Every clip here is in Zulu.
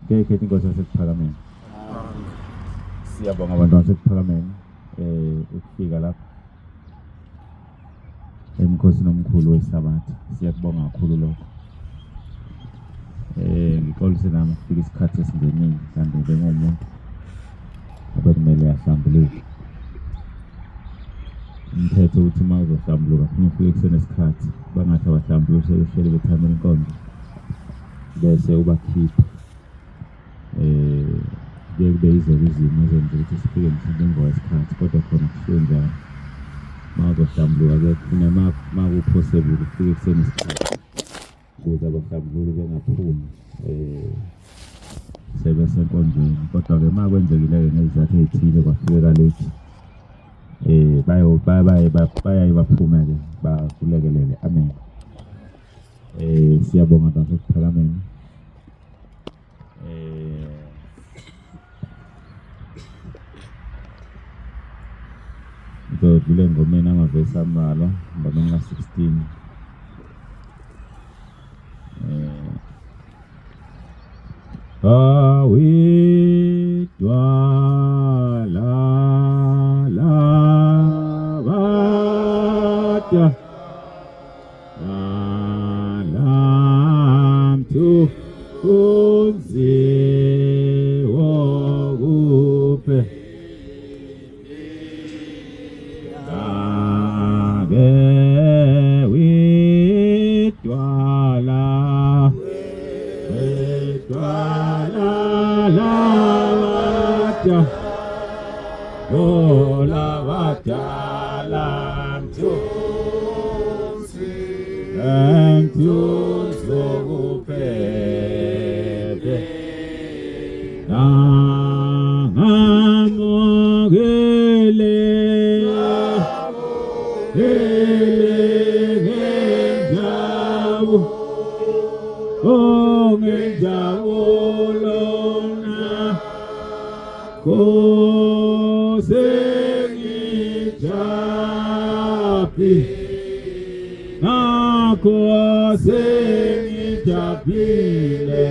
Ngeke inkosi yasekuphakameni. Siyabonga abantu basekuphakameni ukufika lapha emkhosini omkhulu weSabatha. Siyakubonga kakhulu lokho. Ngixolise nami ukufika isikhathi esingeningi mhlawumbe bengumuntu obekumele ahlambuluke. Umthetho uthi uma uzohlambuluka funa ufike kusenesikhathi, bangathi abahlambuluki sebehleli bethamela inkonzo bese ubakhipha. Kuye kube yizo-ke izimo ezenza ukuthi sifike mhlawumbe emva kwesikhathi kodwa khona kushiwo njalo. Uma uzohlambuluka kuye kufune uma ku-possible ufike kusenesikhathi ukuze abahlambululi bengaphumi sebesenkonzweni. Kodwa-ke uma kwenzekile-ke ngezizathu ey'thile kwafikeka late bayaye baphume-ke bakulekelele. Amen. Siyabonga basekuphakameni. Ngizodlula engomeni amavesi ambalwa, engomeni ka-16. Awidwala labada Alamthunzi wokuphe Ake widwala wedwala labada Olabadala mthunzi mthunzi wokuphephe nangamukele ngenjabu ongenjabulo na Kosengijabhi Nakho sengijabhile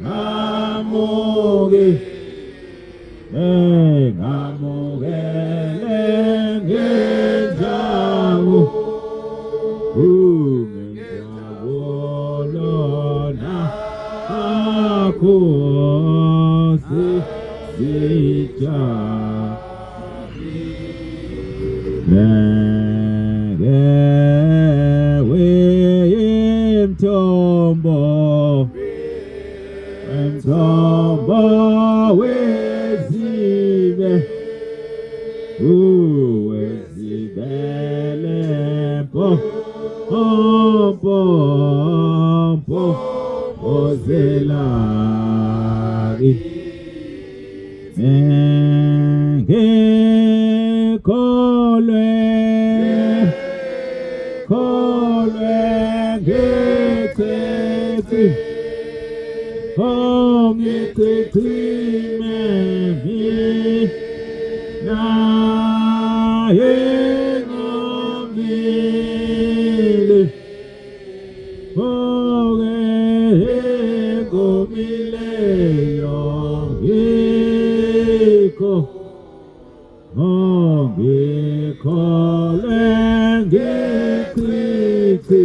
ngamuke ngamukele ngenjabu ngenjabulo nakho sija Neke wemthombo wemthombo wezibe uwezibele mpo mpo mpo ozelaki Ngikholwe kholwe ngechichi ongichichime mina engomile Oke ngomileyo ngikho ngikholwe ngichichi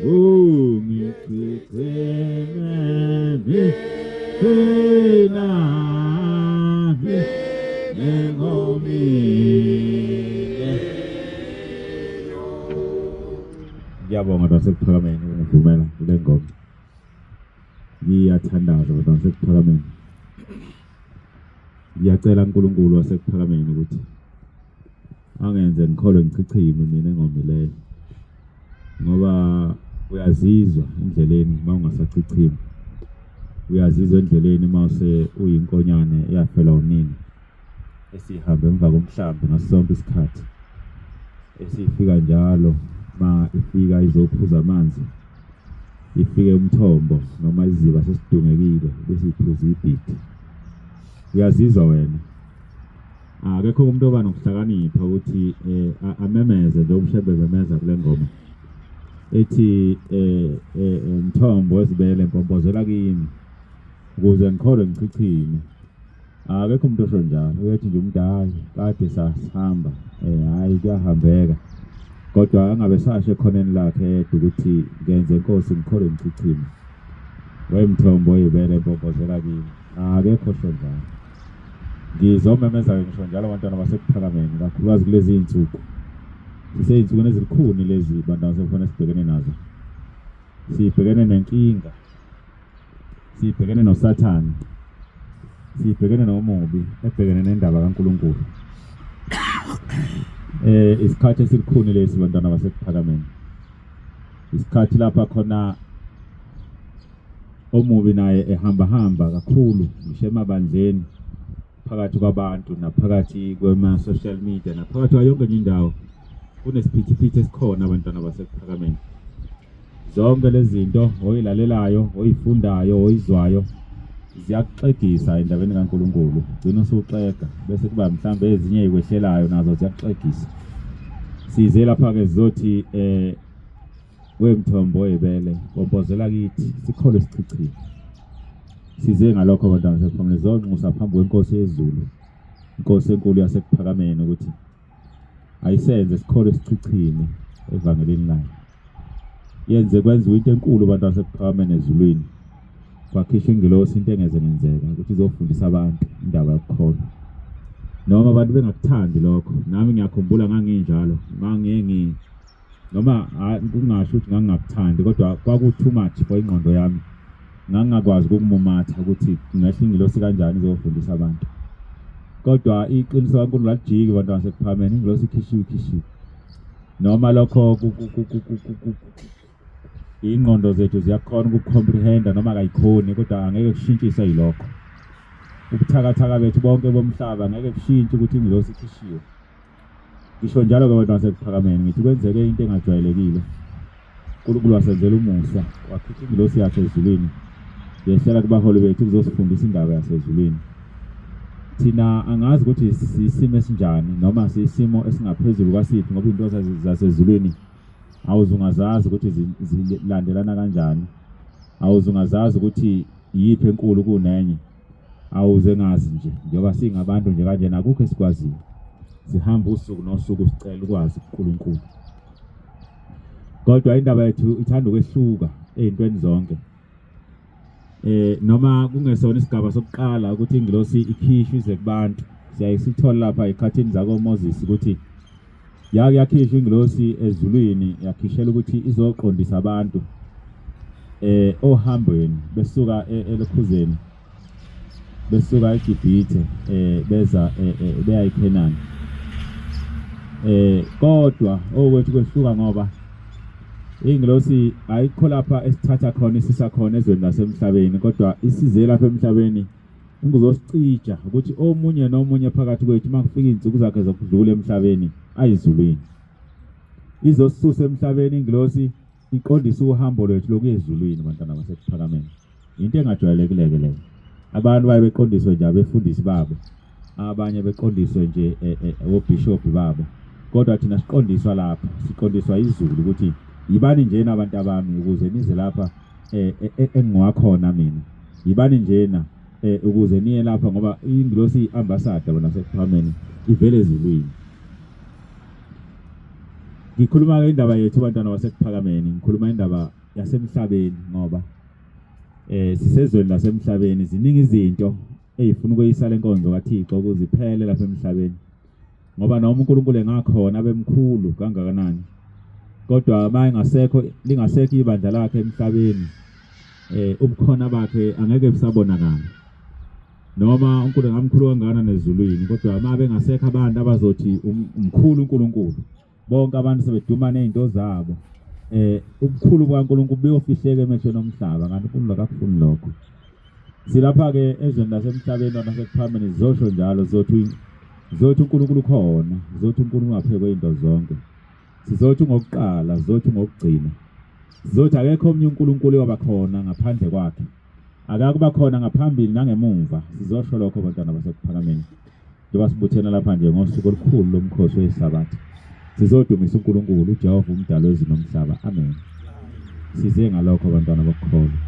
ungichichime mina ngomile. Ngiyabonga basekuphakameni ukungivumela kule ngoma. Ngiyathandaza basekuphakameni. Ngiyacela uNkulunkulu wasekuphakameni ukuthi angenze ngikholwe ngichichime mina engomileyo. Ngoba uyazizwa endleleni uma ungasachichimi. Uyazizwa endleleni uma use uyinkonyane eyafelwa unina. Esihambe emva komhlambi ngaso sonke isikhathi. Esifika njalo ma ifika izophuza amanzi ifike umthombo noma iziba sesidungekile bese iphuza ibhidi. Uyazizwa wena. Akekho umuntu oba nokuhlakanipha ukuthi amemeze nje uMshembe memeza kule ngoma ethi mthombo wezibele mpompozela kimi. Ukuze ngikholwe ngichichime. Akekho umuntu osho njalo, uyathi nje umuntu hhayi kade sasihamba, hhayi kuyahambeka. Kodwa angabe sasho ekhoneni lakhe yedwa ukuthi ngenze Nkosi ngikholwe ngichichime. Wemthombo oyibele mpompozela kimi. Akekho osho njalo. Ngizomemeza-ke ngisho njalo abantwana baseKuphakameni, kakhulukazi kulezi iy'nsuku. Sisey'nsukwini ezilukhuni lezi bantwana sekufanele sibhekene nazo. Sibhekene nenkinga, sibhekene noSathane, sibhekene nomubi ebhekene nendaba kaNkulunkulu. Isikhathi esilukhuni lesi bantwana baseKuphakameni. Isikhathi lapha khona omubi naye ehamba hamba kakhulu ngisho emabandleni phakathi kwabantu naphakathi kwema-social media naphakathi kwayo yonke nje indawo kunesiphithiphithi esikhona abantwana baseKuphakameni. Zonke lezi zinto oyilalelayo, oyifundayo, oyizwayo ziyakuxegisa endabeni kaNkulunkulu, gcina usuxega bese kuba mhlawumbe ezinye ey'kwehlelayo nazo ziyakuxegisa. Size lapha-ke sizothi wemthombo webele pompozela kithi sikholwe sichichile. Size ngalokho bantwana baseKuphakameni, zonxusa phambi kweNkosi yezulu, iNkosi enkulu yaseKuphakameni ukuthi ayisenze sikholwe sichichime evangelini layo. Yenze kwenziwe into enkulu abantu baseKuphakameni ezulwini, kwakhishwa ingilosi into engeze ngenzeka ukuthi izofundisa abantu indaba yokukholwa. Noma abantu bengakuthandi lokho, nami ngiyakhumbula nganginjalo, ngangiye ngi noma kungasho ukuthi ngangingakuthandi kodwa kwaku too much for ingqondo yami. Ngangingakwazi ukukumumatha ukuthi kungehla ingilosi kanjani izofundisa abantu. Kodwa iqiniso kaNkulunkulu alijiki bantwana baseKuphakameni, ingilosi ikhishiwe ikhishiwe. Noma lokho ingqondo zethu ziyakhona ukucomprehenda noma kayikhoni, kodwa angeke kushintshiswe yilokho. Ubuthakathaka bethu bonke bomhlaba ngeke kushintshe ukuthi ingilosi ikhishiwe. Ngisho njalo-ke bantwana baseKuphakameni, ngithi kwenzeke into engajwayelekile. uNkulunkulu wasenzela umusa, wakhipha ingilosi yakhe ezulwini, yehlela kubaholi bethu ukuzosifundisa indaba yasezulwini. Thina angazi ukuthi sisimo esinjani noma sisimo esingaphezulu kwasiphi, ngoba izinto zasezulwini awuze ungazazi ukuthi zilandelana kanjani, awuze ungazazi ukuthi iyiphi enkulu kunenye. Awuze ngazi nje njengoba singabantu nje kanjena akukho esikwaziyo. Sihamba usuku nosuku sicela ukwazi uNkulunkulu. Kodwa indaba yethu ithanda ukwehluka ey'ntweni zonke. Noma kungesona isigaba sokuqala ukuthi ingilosi ikhishwe ize kubantu, siyaye sithole lapha ey'khathini zakoMoses ukuthi yake yakhishwa ingilosi ezulwini yakhishela ukuthi izoqondisa abantu ohambweni besuka elokhuzeni besuka eGibhithe beza beya eKhenani. Kodwa okwethu kwehluka ngoba ingilosi ayikho lapha esithatha khona isisa khona ezweni lasemhlabeni, kodwa isize lapha emhlabeni inguzosicija ukuthi omunye nomunye phakathi kwethu uma kufika izinsuku zakhe zokudlula emhlabeni ayizulwini. Izosisusa emhlabeni ingilosi iqondise uhambo lwethu lokuya ezulwini bantwana baseKuphakameni. Into engajwayelekile-ke leyo. Abantu baye beqondiswe nje abefundisi babo, abanye beqondiswe nje obhishobhi babo, kodwa thina siqondiswa lapha, siqondiswa izulu ukuthi yibani njena abantu abami ukuze nize lapha engiwakhona mina, yibani njena ukuze niye lapha, ngoba ingilosi iyi-ambassador bona sekuPhakameni ivele ezulwini. Ngikhuluma-ke indaba yethu bantwana baseKuphakameni, ngikhuluma indaba yasemhlabeni ngoba sisezweni lasemhlabeni, ziningi izinto ey'funa ukweyisa le nkonzo kaThixo ukuze iphele lapha emhlabeni, ngoba noma uNkulunkulu engakhona abe mkhulu kangakanani, kodwa uma engasekho, lingasekho ibandla lakhe emhlabeni, ubukhona bakhe angeke busabonakala. Noma uNkulunkulu engamkhulu kangakanani ezulwini, kodwa uma bengasekho abantu abazothi umkhulu uNkulunkulu, bonke abantu sebeduma nezinto zabo, ubukhulu bukaNkulunkulu buyofihleka emehlweni omhlaba, kanti uNkulunkulu akakufuni lokho. Silapha-ke ezweni lasemhlabeni nasekuphakameni, zizosho njalo, zizothi uNkulunkulu ukhona, zizothi uNkulunkulu ungaphezu kwezinto zonke, sizothi ungokuqala, sizothi ungokugcina, sizothi akekho omnye uNkulunkulu oyoba khona ngaphandle kwakhe, akakuba khona ngaphambili nangemumva. Sizosho lokho bantwana baseKuphakameni, njengoba sibuthene lapha nje ngosuku olukhulu lomkhosi weSabatha, sizodumisa uNkulunkulu uJehova umdali wezulu nomhlaba. Amen. Size ngalokho bantwana bokukholwa.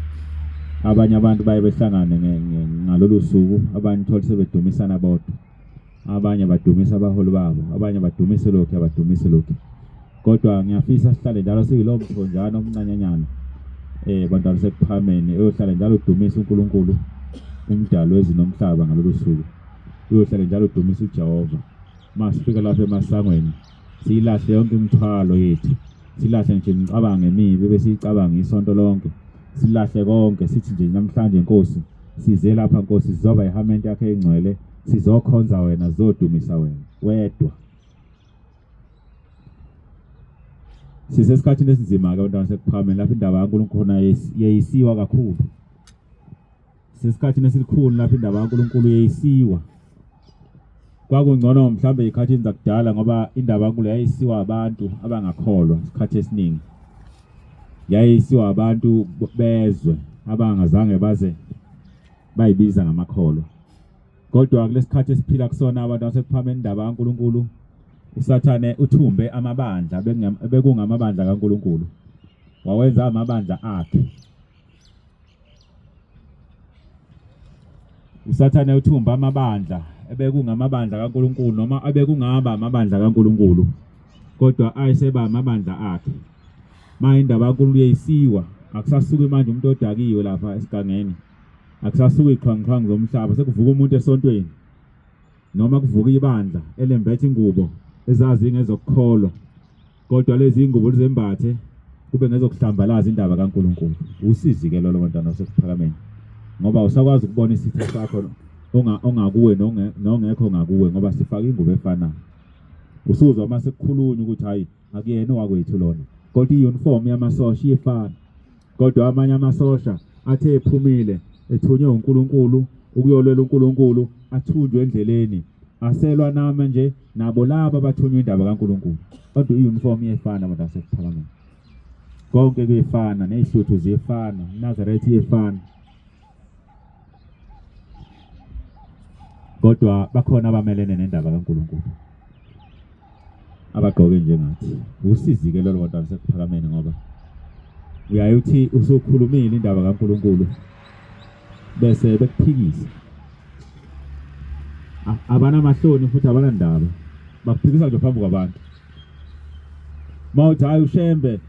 Abanye abantu baye behlangane ngalolu suku, abanye uthole sebedumisana bodwa, abanye badumisa abaholi babo, abanye badumise lokhu, abadumise lokhu. Kodwa ngiyafisa sihlale njalo siyilowo mthonjana omncanyanyana bantwana sekuphakameni oyohlale njalo udumisa uNkulunkulu umdali wezulu nomhlaba ngalolu suku. Uyohlale njalo udumisa uJehova. Masifika lapha emasangweni siyilahle yonke imithwalo yethu, silahle nje imicabango emibi besiyicabanga isonto lonke, silahle konke sithi nje namhlanje Nkosi size lapha Nkosi sizoba ihamente yakhe engcwele, sizokhonza wena, sizodumisa wena wedwa. Sisesikhathini esinzima-ke abantwana sekuphakameni lapho indaba kaNkulunkulu khona yeyisiwa kakhulu. Sisesikhathini esikhulu lapho indaba kaNkulunkulu yeyisiwa. Kwakungcono mhlawumbe ezikhathini zakudala ngoba indaba kaNkulunkulu yayisiwa abantu abangakholwa isikhathi esiningi. Yayisiwa abantu bezwe abangazange baze bayibiza ngamakholwa. Kodwa kulesikhathi esiphila kusona abantu asekuphameni indaba kaNkulunkulu uSathane uthumbe amabandla bekungamabandla kaNkulunkulu wawenza amabandla akhe. USathane uthumba amabandla ebekungamabandla kaNkulunkulu noma ebekungaba amabandla kaNkulunkulu kodwa ayeseba amabandla akhe. Manje indaba kaNkulunkulu yeyisiwa, akusasuki manje umuntu odakiwe lapha esigangeni, akusasuki iqhwangiqhwangi zomhlaba, sekuvuka umuntu esontweni noma kuvuka ibandla elembethe ingubo ezazi ngezokukholwa. Kodwa lezi ingubo lizembathe kube ngezokuhlambalaza indaba kaNkulunkulu. Usizi ke lolo bantwana osekuphakameni. Ngoba usakwazi ukubona isitha sakho ongakuwe nongekho ngakuwe ngoba sifaka ingubo efanayo. Usuzwa uma sekukhulunywa ukuthi hayi akuyena owakwethu lona. Kodwa i-uniform yamasosha iyefana. Kodwa amanye amasosha athe ephumile ethunywe uNkulunkulu ukuyolwela uNkulunkulu athunjwe endleleni aselwa nami nje nabo laba abathunywa indaba kaNkulunkulu. Kodwa i-uniform iyefana abantu asekuphakameni. Konke kuyefana, nezihluthu ziyefana, iNazaretha iyefana. Kodwa bakhona abamelene nendaba kaNkulunkulu abagqoke njengathi. Usizi-ke lolo bantu abasekuphakameni ngoba uyaye uthi usukhulumile indaba kaNkulunkulu bese bekuphikisa. Abanamahloni futhi abanandaba, bakuphikisa nje phambi kwabantu. Mawuthi hayi uShembe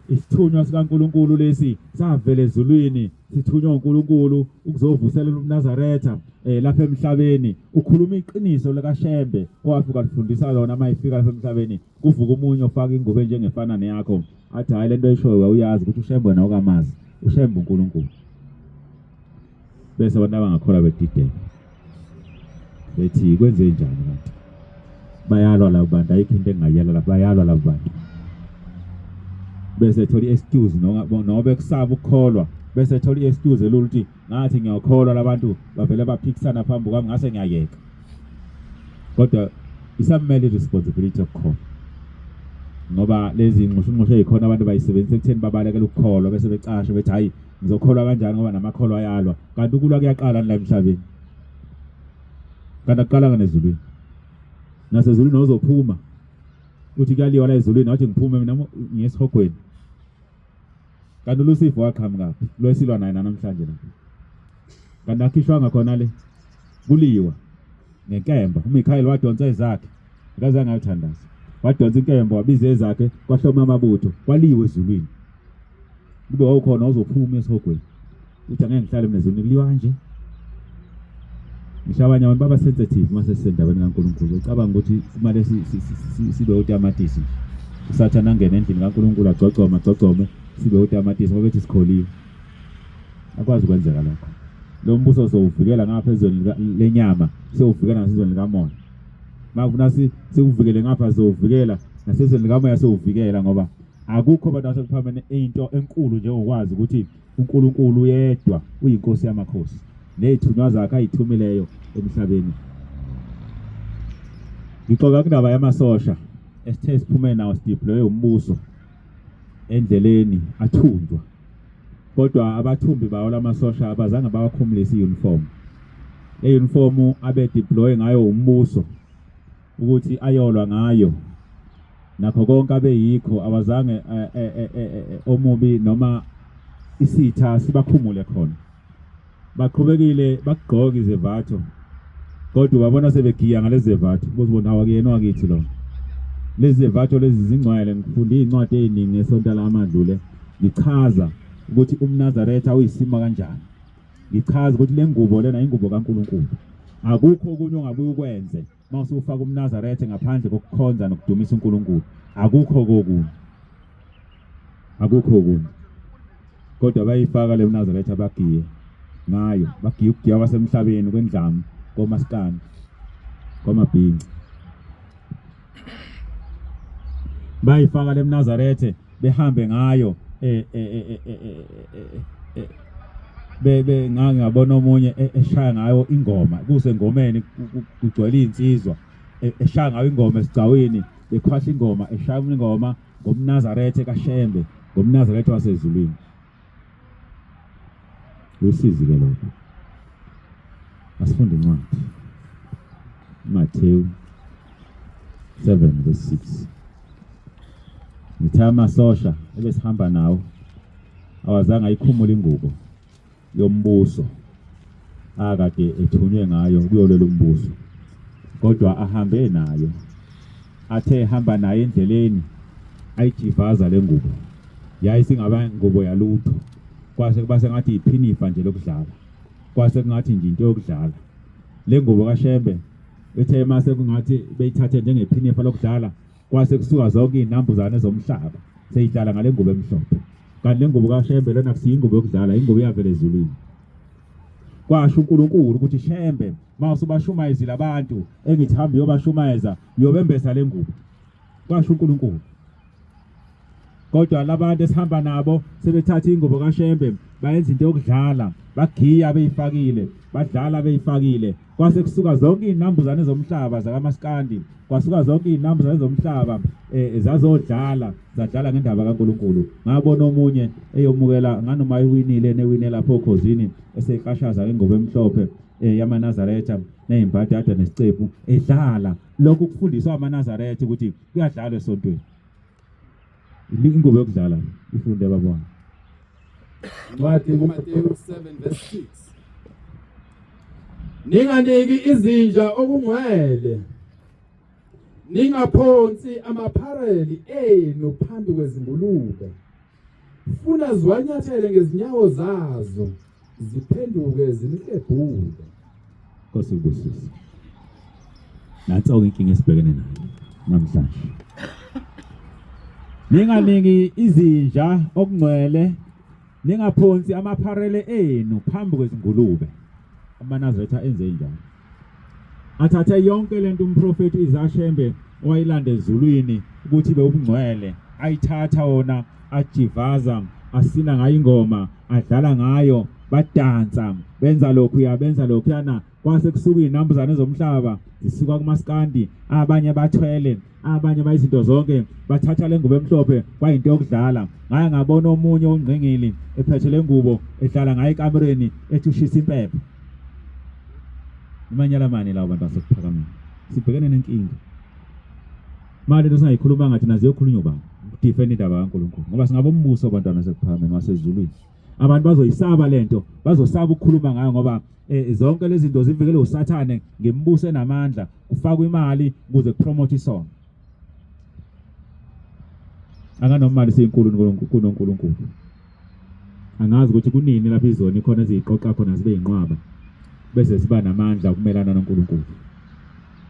isithunywa sikaNkulunkulu lesi savela ezulwini sithunywa uNkulunkulu ukuzovuselela ubuNazaretha lapha emhlabeni, ukhuluma iqiniso likaShembe owafika lifundisa lona uma efika lapha emhlabeni. Kuvuka omunye ofaka ingubo enjengefana neyakho athi hayi lento oyishoyo uyazi ukuthi uShembe wena awukamazi, uShembe uNkulunkulu. Bese abantu abangakholwa bedideka bethi kwenze njani kanti bayalwa labo bantu, ayikho into engingayela lapho, bayalwa labo bantu. Bese ethola i-excuse noma bekusaba ukukholwa, bese ethola i-excuse elula ukuthi ngathi ngiyakholwa labantu bavele baphikisana phambi kwami ngase ngiyayeka. Kodwa isamele i-responsibility yokukholwa ngoba lezi nxushunxushu ezikhona abantu bayisebenzisa ekutheni babalekele ukukholwa bese becasha bethi hayi ngizokholwa kanjani ngoba namakholwa ayalwa, kanti ukulwa kuyaqala la emhlabeni, kanti akuqalanga nezulwini. Nasezulwini ozophuma uthi kuyaliwa la ezulwini, wathi ngiphume mina ngesihogweni. Kanti uLusifa waqhamukaphi lo esilwa naye namhlanje la? Kanti akhishwanga khona le, kuliwa ngenkemba. UMikhayeli wadonsa ezakhe, akazange ayothandaza, wadonsa inkemba wabiza ezakhe, kwahloma amabutho, kwaliwa ezulwini. Kube wawukhona uzophuma esihogweni uthi angeke ngihlale mina ezulwini, kuliwa kanje. Ngisho abanye abantu baba sensitive uma sesisendaweni kaNkulunkulu, ucabanga ukuthi kumele sibe utamatisi nje. USathane angene endlini kaNkulunkulu agcogcome agcogcome sibe utamatisi ngoba bethi sikholiwe. Akwazi ukwenzeka lokho. Lo mbuso sowuvikela ngapha ezweni lenyama, sewuvikela nasezweni likamoya. Makufuna siwuvikele ngapha sowuvikela nasezweni likamoya sowuvikela, ngoba akukho abantu asekuphamene into enkulu njengokwazi ukuthi uNkulunkulu yedwa uyinkosi yamakhosi nezithunywa zakhe ayithumileyo emhlabeni. Ngixoxa kundaba yamasosha esithe siphume nawo sideploye umbuso endleleni athunjwa, kodwa abathumbi bawo lamasosha abazange bawakhumulise i-uniform. Le uniform abe deploy ngayo umbuso ukuthi ayolwa ngayo nakho konke abeyikho, abazange omubi noma isitha sibakhumule khona. Baqhubekile bakugqoka izevatho kodwa ubabona sebegiya ngalezi zevatho bozibona hawu akuyena wakithi lo. Lezi zevatho lezi zingcwele ngifunde iy'ncwadi ey'ningi ngesonto lamadlule ngichaza ukuthi umNazaretha uyisimo kanjani. Ngichaza ukuthi le ngubo lena ingubo kaNkulunkulu. Akukho okunye ongabuye ukwenze uma usufaka umNazaretha ngaphandle kokukhonza nokudumisa uNkulunkulu. Akukho kokunye. Akukho okunye. Kodwa bayifaka le mNazaretha bagiye ngayo, bagiye ukugiya kwasemhlabeni kwendlamu komaskandi kwamabhinca. Bayifaka le mNazarethe behambe ngayo eh eh eh eh bebe ngangabona omunye eshaya ngayo ingoma kusengomeni kugcwele izinsizwa eshaya ngayo ingoma esigcawini bekhwahla ingoma eshaya ingoma ngomNazaretha kaShembe ngomNazaretha wasezulwini. Usizi ke lokho. Asifunde incwadi. Matthew 7 verse 6. Ngithe amasosha ebesihamba nawo awazange ayikhumule ingubo yombuso akade ethunywe ngayo ukuyolwela umbuso kodwa ahambe nayo athe ehamba nayo endleleni ayijivaza le ngubo yayisingaba ngubo yalutho kwase kuba sengathi iphinifa nje lokudlala kwase kungathi nje into yokudlala le ngubo kaShembe bethe mase kungathi beyithathe njengephinifa lokudlala kwase kusuka zonke izinambuzane zomhlaba seyidlala ngale ngubo emhlophe kanti le ngubo kaShembe lona kusiyo ingubo yokudlala ingubo iyavela ezulwini kwasho uNkulunkulu ukuthi Shembe mawusubashumayezile abantu engithi hamba uyobashumayeza uyobembesa le ngubo kwasho uNkulunkulu kodwa labantu esihamba nabo sebethatha ingubo kaShembe bayenza into yokudlala bagiya beyifakile badlala beyifakile kwase kusuka zonke izinambuzane zomhlaba zakamaskandi kwasuka zonke izinambuzane zomhlaba eh, zazodlala zadlala ngendaba kaNkuluNkulu ngabona omunye eyomukela nganoma iwinile newine lapho okhozini eseqashaza ngengubo emhlophe eh, yamaNazaretha nezimbadada nesicephu edlala lokhu kufundiswa amaNazaretha ukuthi kuyadlalwa esontweni ingubo yokudlala ifunde babona Incwadi kuMateyu 7 verse 6. Ninganiki izinja okungcwele. Ningaphonsi amaphareli enu phambi kwezingulube. Funa ziwanyathele ngezinyawo zazo ziphenduke zinihlebhule. Nkosi ibusise. Nanso inkinga esibhekene nayo namhlanje. Ninganiki izinja okungcwele, ningaphonsi amapharele enu phambi kwezingulube. AmaNazaretha enze njalo. Athathe yonke lento umprofeti uIsaya owayilanda ezulwini ukuthi ibe ubungcwele, ayithatha wona ajivaza asina ngayo ingoma adlala ngayo badansa benza lokhu ya benza lokhu yana kwase kusuka izinambuzane zomhlaba zisuka kumaskandi abanye bathwele abanye bayizinto zonke bathatha le ngubo emhlophe kwayinto yokudlala ngaya ngabona omunye ongqingili ephethe le ngubo edlala ngayo ekamereni ethi ushisa impepho imanyala mani lawo bantu asekuphakameni sibhekene nenkinga manje into singayikhuluma ngathi nazo iyokhulunywa ubani ukudefend indaba kaNkulunkulu ngoba singabe umbuso abantwana sekuphakameni wasezulwini abantu bazoyisaba lento bazosaba ukukhuluma ngayo ngoba eh, zonke lezi zinto zivikelwe usathane ngemibuso enamandla kufakwa imali ukuze kupromote isono akanoma siyinkulu kunoNkulunkulu angazi ukuthi kunini lapho izoni khona eziyiqoqa khona zibe yinqwaba bese siba namandla ukumelana noNkulunkulu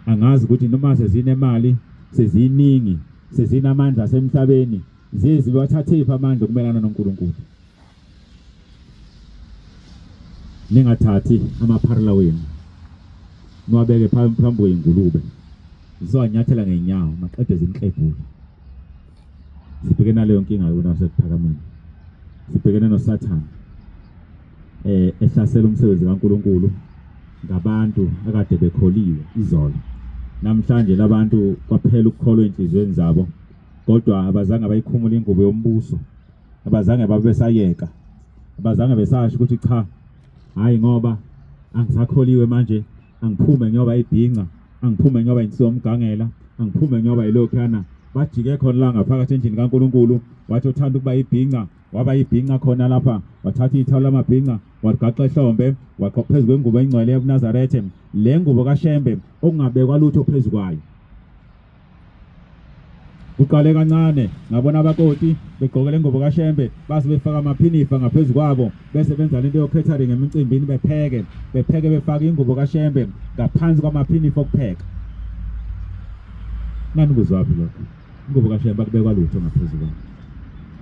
angazi ukuthi noma sezinemali seziningi sezinamandla asemhlabeni ziye ziwathathephi amandla okumelana noNkulunkulu ningathathi amapharela wenu niwabeke phambi kwey'ngulube zizowanyathela ngey'nyawo maqede zinklebhule sibhekene naleyo nkinga yona wasekuphakameni sibhekene nosathane eh ehlasela umsebenzi kaNkuluNkulu ngabantu akade bekholiwe izolo namhlanje labantu kwaphela ukukholwa enhliziyweni zabo kodwa abazange bayikhumula ingubo yombuso abazange babe besayeka abazange besasho ukuthi cha hayi ngoba angisakholiwe manje angiphume ngiyoba ibhinca angiphume ngiyoba insiwa umgangela angiphume ngiyoba yilokhuyana Bajike khona la ngaphakathi endlini kaNkulunkulu, wathi uthanda ukuba yibhinca, waba yibhinca khona lapha, wathatha ithawula lamabhinca, waligaxa ehlombe, wagqoka phezu kwengubo engcwele yobuNazaretha, le ngubo kaShembe okungabekwa lutho phezu kwayo. Kuqale kancane ngabona abakoti begqoke le ngubo kaShembe base befaka amaphinifa ngaphezu kwabo bese benza lento yo-catering emicimbini bepheke bepheke befake ingubo kaShembe ngaphansi kwamaphinifa okupheka. Nani kuzwaphi lokho? Ingubo kaShembe akubekwa lutho ngaphezu kwayo.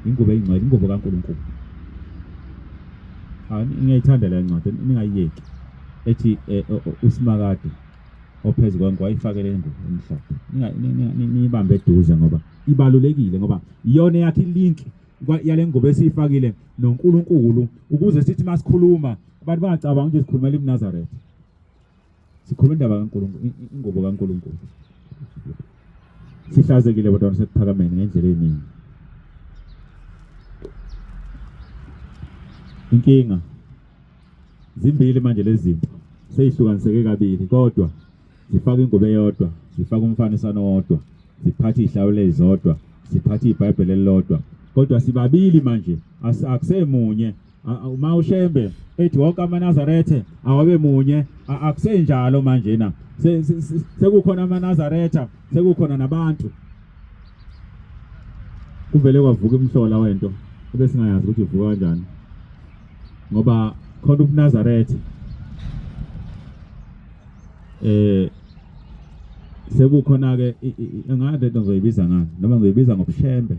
Ingubo eyingcwele, ingubo kaNkulunkulu. Ah, ngiyayithanda le ncwadi, ningayiyeki. Ethi eh, uSimakade ophezu konke wayifakele ingubo emhlophe. Niyibambe eduze ngoba ibalulekile ngoba iyona eyakha ilink yale ngubo esiyifakile noNkulunkulu ukuze sithi masikhuluma abantu bangacabangi ukuthi sikhulumela ibuNazaretha. Sikhuluma indaba kaNkulunkulu, ingubo kaNkulunkulu. Sihlazekile bantwana sekuphakameni ngendlela eningi. Inkinga zimbili manje lezi zinto seyihlukaniseke kabili kodwa zifaka ingubo eyodwa, zifaka umfaniswano owodwa, ziphatha izihlawulo ezizodwa, ziphatha iBhayibheli elilodwa. Kodwa sibabili manje, akusemunye. Uma uShembe ethi wonke amaNazaretha awabe munye, akusenjalo manje na. Sekukhona amaNazaretha, sekukhona nabantu. Kuvele kwavuka imhlola wento ebesingayazi ukuthi ivuka kanjani. Ngoba khona ubuNazaretha eh sekukhona ke angazi lento ngizoyibiza ngani noma ngizoyibiza ngobushembe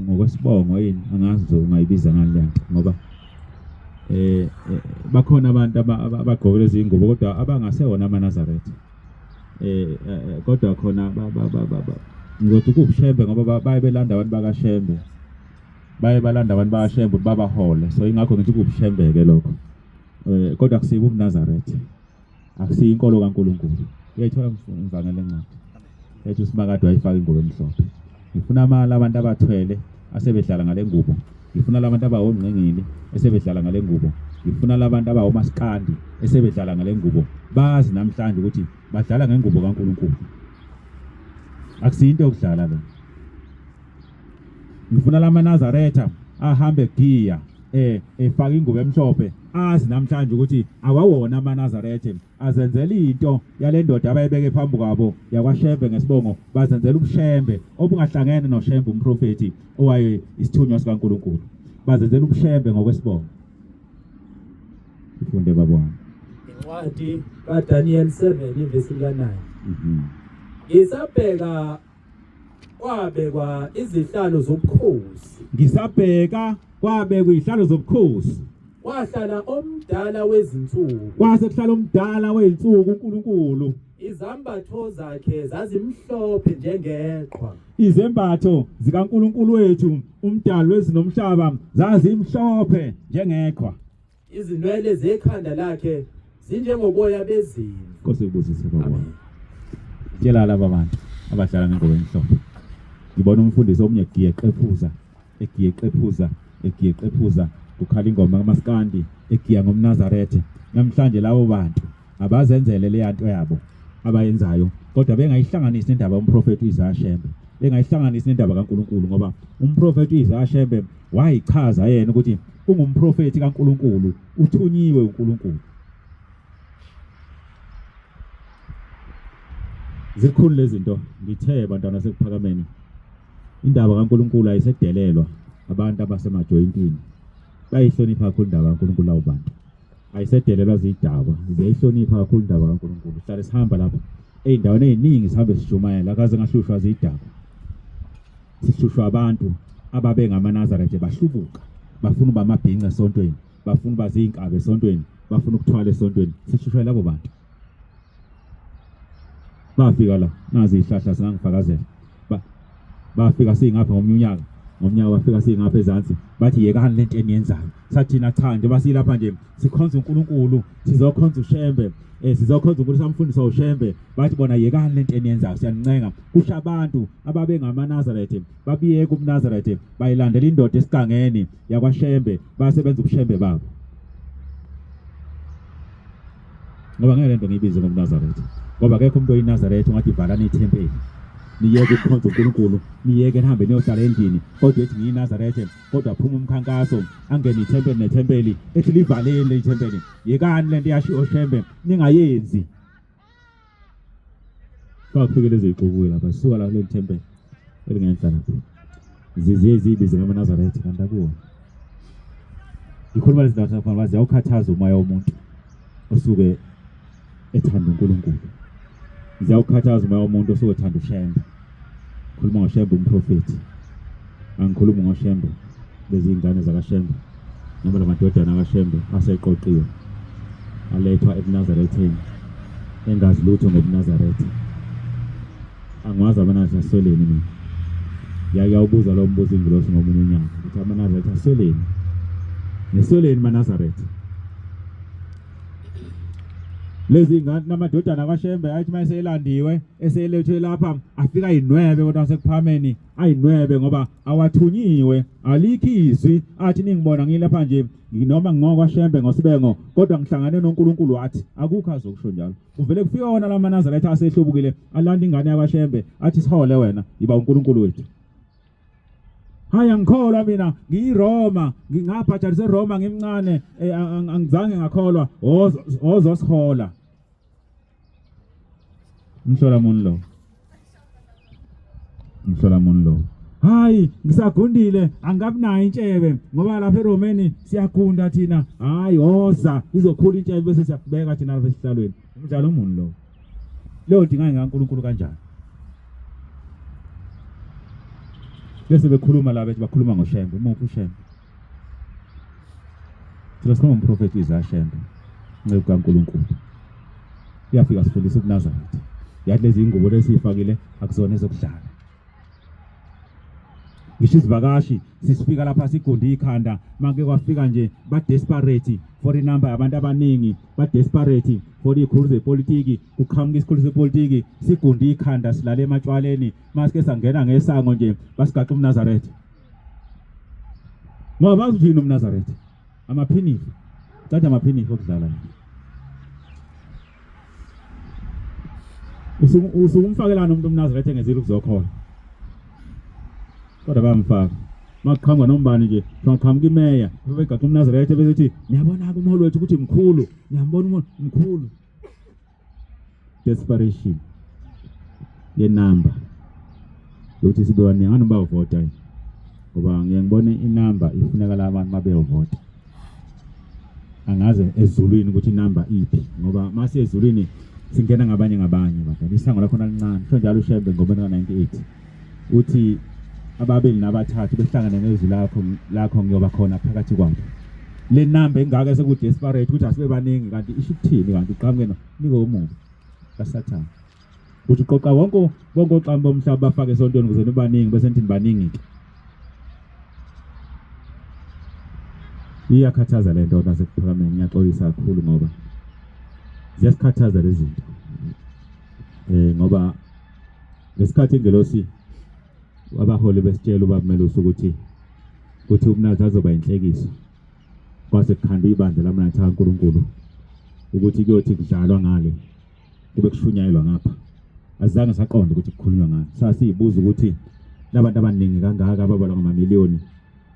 ngokwesibongo yini angazi nje ungayibiza ngani le nto ngoba eh, eh bakhona abantu abagqoke lezi ngubo kodwa abangasewona amaNazaretha eh, eh, eh kodwa khona ngizothi kubushembe ngoba baye belanda abantu bakaShembe baye balanda abantu bakaShembe ukuthi babahole so ingakho ngithi kubushembe ke lokho eh kodwa akusibo ubuNazaretha akusiyo inkolo kaNkulunkulu uyayithola imvangeli encwadi ethi uSimakade wayifaka ingubo emhlophe ngifuna amala abantu abathwele asebedlala ngale ngubo ngifuna labantu abawongqingili esebedlala ngale ngubo ngifuna labantu abawomasikandi esebedlala ngale ngubo bazi namhlanje ukuthi badlala ngengubo kaNkulunkulu akusiyo into yokudlala le ngifuna lamaNazaretha ahambe giya eh efaka ingubo emhlophe azi namhlanje ukuthi awawona amaNazaretha azenzela into yale ndoda abayibeke phambi kwabo yakwaShembe ngesibongo bazenzela ubushembe obungahlangene noShembe umprofethi owaye isithunywa sikaNkulunkulu bazenzela ubushembe ngokwesibongo ifunde baba wami incwadi kaDaniel 7 ivesi lika-9 ngisabheka kwabekwa izihlalo zobukhosi ngisabheka kwabekwa izihlalo zobukhosi kwahlala omdala wezinsuku kwase kuhlala omdala wezinsuku uNkulunkulu izambatho zakhe zazimhlophe njengeqhwa izembatho zikaNkulunkulu wethu umdali wezinomhlaba zazimhlophe njengeqhwa Izinwele zekhanda lakhe zinjengoboya bezimvu. Nkosi ikubusise baba wami. Tshela laba bantu abadlala ngengubo emhlophe. Ngibona umfundisi omunye egiye eqephuza, egiye eqephuza, egiye eqephuza, kukhala ingoma kamaskandi, egiya ngomNazaretha. Namhlanje labo bantu abazenzele leya nto yabo abayenzayo kodwa bengayihlanganisi nendaba yomprofethi uIsaya Shembe, bengayihlanganisi nendaba kaNkulunkulu ngoba umprofethi uIsaya Shembe wayichaza yena ukuthi ungumprofethi kaNkulunkulu, uthunyiwe uNkulunkulu. Zikhulu lezi zinto ngithe bantwana sekuphakameni indaba kaNkulunkulu ayisedelelwa abantu abasemajoyintini bayihlonipha kakhulu indaba kaNkulunkulu labo bantu ayisedelelwa zidakwa ziyayihlonipha kakhulu indaba kaNkulunkulu sihlale sihamba lapha ey'ndaweni ey'ningi sihambe sishumayela akaze ngahlushwa zidakwa sihlushwa abantu ababengamaNazaretha bahlubuka bafuna uba amabhinca esontweni bafuna uba ziyinkabi esontweni bafuna ukuthwala esontweni sihlushwa labo bantu bafika la nazi izihlahla singangifakazela bafika singapha ngomunye unyaka ngomnyaka bafika singapha ezansi bathi yekani lento eniyenzayo sathina cha njengoba silapha nje sikhonza uNkulunkulu sizokhonza uShembe eh sizokhonza uNkulunkulu samfundisa uShembe bathi bona yekani lento eniyenzayo siyanincenga kusho abantu ababengamaNazaretha babiyeka ubuNazaretha bayilandela indoda esigangeni yakwaShembe basebenza ubushembe babo ngoba ngeke lento ngiyibize ngobuNazaretha. Ngoba akekho umuntu oyiNazaretha ongathi valani ithempeli. Niyeke ukukhonza uNkulunkulu, niyeke nihambe niyohlala endlini, kodwa ethi ngiyiNazaretha, kodwa phuma umkhankaso, angene ithempeli nethempeli, ethi livaleni leli thempeli. Yekani lento yashiwo Shembe, ningayenzi. Kwakufike lezi zixuku lapha, zisuka la kuleli thempeli elingenhla lapha. Ziziye ziyibize ngamaNazaretha kanti akuwona. Ngikhuluma lezi ndawo zakhona ziyawukhathaza umoya womuntu osuke ethanda uNkulunkulu. Ziyawukhathaza umoya womuntu osuke ethanda uShembe. Khuluma ngoShembe umprofethi. Angikhulumi ngoShembe lezi ngane zakaShembe noma lamadodana kaShembe aseqoqiwe alethwa ebuNazaretheni engazi lutho ngobuNazaretha. Angiwazi amaNazaretha asweleni mina. Ngiyake yawubuza lo mbuzo ingilosi ngomunye unyaka ukuthi amaNazaretha asweleni. Nisweleni maNazaretha? Lezi ngane namadodana kaShembe athi uma eselandiwe eselethwe lapha afika ayinwebe kodwa sekuphameni ayinwebe ngoba awathunyiwe alikho izwi athi ningibona ngilapha nje noma ngingokwaShembe ngosibengo kodwa ngihlangane noNkulunkulu wathi akukho azokusho njalo kuvele kufika wona la maNazaretha asehlubukile alanda ingane yakwaShembe athi sihole wena yiba uNkulunkulu wethu Hayi angikholwa mina ngiyiRoma ngingabhajaliswa eRoma ngimncane eh, angizange ngakholwa ozosihola Umhlola muni lo? Umhlola muni lo? Hayi ngisagundile angabi nayo intshebe ngoba lapha eRomeni siyagunda thina. Hayi woza izokhula intshebe bese siyakubeka thina lapha esihlalweni. Umdlalo muni lo? Leyo nto ingake ngaNkulunkulu kanjani? Bese bekhuluma la bethi bakhuluma ngoShembe, umuphi uShembe? Thina sikhuluma ngomprofethi Isaiah Shembe, inceku kaNkulunkulu. Uyafika sifundisa ubuNazaretha. Yathi lezi ingubo lesiyifakile akuzona ezokudlala. Ngisho izivakashi sisifika lapha sigunde ikhanda make kwafika nje ba desperate for inumber yabantu abaningi ba desperate for izikhulu zepolitiki kuqhamuka isikhulu sepolitiki sigunde ikhanda silale ematshwaleni masike sangena ngesango nje basigaxa umNazaretha ngoba bazi ukuthi yini umNazaretha amaphinifa cathi amaphinifa okudlala usukumfakelana umuntu umNazaretha engezile ukuzokhola kodwa bayamfaka makuqhamuka nombani nje maqhamuka imeya begaxa umNazaretha besithi niyabona-ke umholi wethu ukuthi mkhulu niyambona umholi mkhulu desperation yenamba yokuthi sibe baningi anoma bayovota yini ngoba ngiye ngibone inamba ifunekala abantu mabeyovota angaze ezulwini ukuthi inamba iphi ngoba mase ezulwini singena ngabanye ngabanye bantwana isango lakhona lincane sho njalo uShembe ngomeni ka-98 uthi ababili nabathathu behlangane ngezwi lakho lakho ngiyoba khona phakathi kwabo le namba engaka eseku-desperate ukuthi asibe baningi kanti isho ukuthini kanti uqhamuke no nike omubi kasathane uthi uqoqa wonke bonke oxamu bomhlaba bafake esontweni ukuze nibaningi bese nithi nibaningi-ke iyakhathaza le nto nasekuphakameni ngiyaxolisa kakhulu ngoba ziyasikhathaza lezi zinto um ngoba Ngesikhathi ingelosi abaholi besitshela ubaba Melusi ukuthi kuthi uMnathi azoba inhlekiso kwase kukhandwa ibandla laMnathi kaNkulunkulu ukuthi kuyothi kudlalwa ngale kube kushunyayelwa ngapha azange saqonda ukuthi kukhulunywa ngani sasiyibuza ukuthi labantu abaningi kangaka ababalwa ngamamiliyoni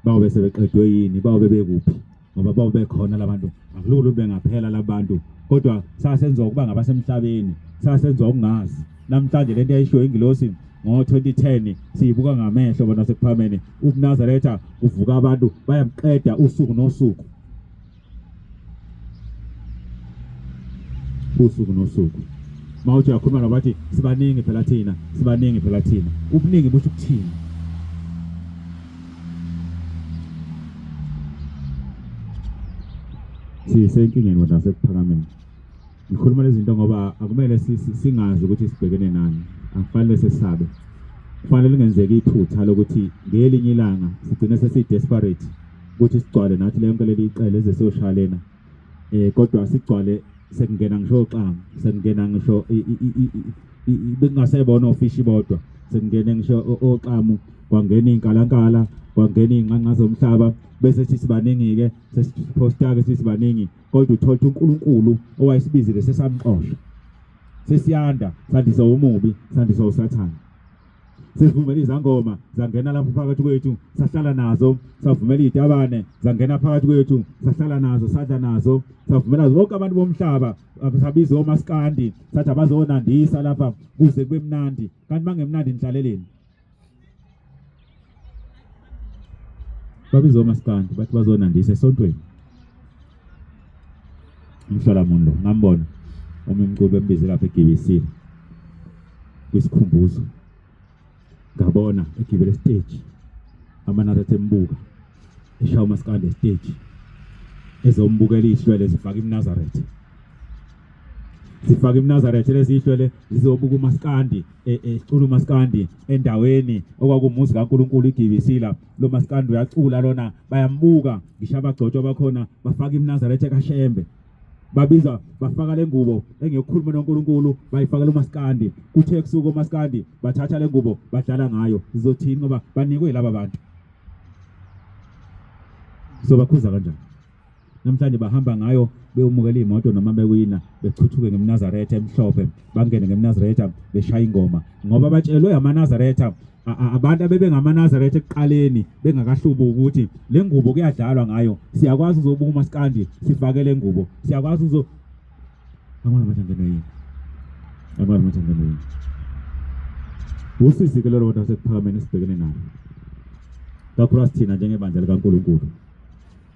bawobe sebeqedwe yini bawobe bekuphi ngoba bawobe bekhona labantu akulula ukuthi bengaphela labantu kodwa sasenziwa ukuba ngabasemhlabeni sasenziwa ukungazi namhlanje lento eyayishiwo ingilosi ngo-2010 siyibuka ngamehlo bona sekuphameni ubuNazaretha kuvuka abantu bayamqeda usuku nosuku usuku nosuku mawuthi uyakhuluma nabo bathi sibaningi phela thina sibaningi phela thina ubuningi busho ukuthini sisenkingeni kodwa sekuphakameni ngikhuluma lezi zinto ngoba akumele singazi ukuthi sibhekene nani akufanele sesabe kufanele lingenzeki iphutha lokuthi ngelinye ilanga sigcine sesi-desperate ukuthi sigcwale nathi leyonke leli iqele eze siyoshaya lena eh kodwa sigcwale sekungena ngisho oxamu sekungena ngisho bekungasebona ofishi bodwa sekungene ngisho oxamu kwangena izinkalankala kwangena izinqanqa zomhlaba bese sithi sibaningi ke sesiposta ke sithi sibaningi kodwa uthola ukuthi uNkulunkulu owayesibizile sesamxosha. Sesiyanda, sandiswa umubi, sandiswa uSathane. Sesivumela izangoma zangena lapho phakathi kwethu, sahlala nazo, savumela izitabane zangena phakathi kwethu, sahlala nazo, sadla nazo, savumela zonke abantu bomhlaba, sabiza omaskandi, sathi abazonandisa lapha kuze kube mnandi. Kanti bangemnandi nihlaleleni? Babiza omaskandi bathi bazonandisa esontweni. Umhlola muni lo ngambona omunye umculo bembize lapha egibisile kwisikhumbuzo ngabona egibele stage amanatha embuka eshaya umaskandi estage ezombukela ihlwele zifaka iMnazaretha sifaka iMnazaretha lezi ihlwele zizobuka umaskandi ecula umaskandi endaweni okwakumuzi kaNkuluNkulu igibisila lo maskandi uyacula lona bayambuka ngisho abagcotshwa bakhona bafaka iMnazaretha kaShembe babiza bafaka le ngubo engiyokhuluma noNkulunkulu bayifakela umaskandi kuthe kusuka umaskandi bathatha le ngubo badlala ngayo sizothini ngoba banikwe laba bantu sobakhuza kanjani namhlanje bahamba ngayo beyomukela iy'moto noma bewina bechuthuke ngemnazaretha emhlophe bangene ngemnazaretha beshaya ingoma ngoba batshelwe amanazaretha abantu abebengamanazaretha ekuqaleni bengakahlubuki ukuthi le ngubo kuyadlalwa ngayo siyakwazi uzobuka umaskandi sifake le ngubo siyakwazi uzo angikwazi manje ngenwe yini angikwazi manje ngenwe yini usizi ke lolo bantu asekuphakameni esibhekene nalo kakhulu thina njengebandla likaNkulunkulu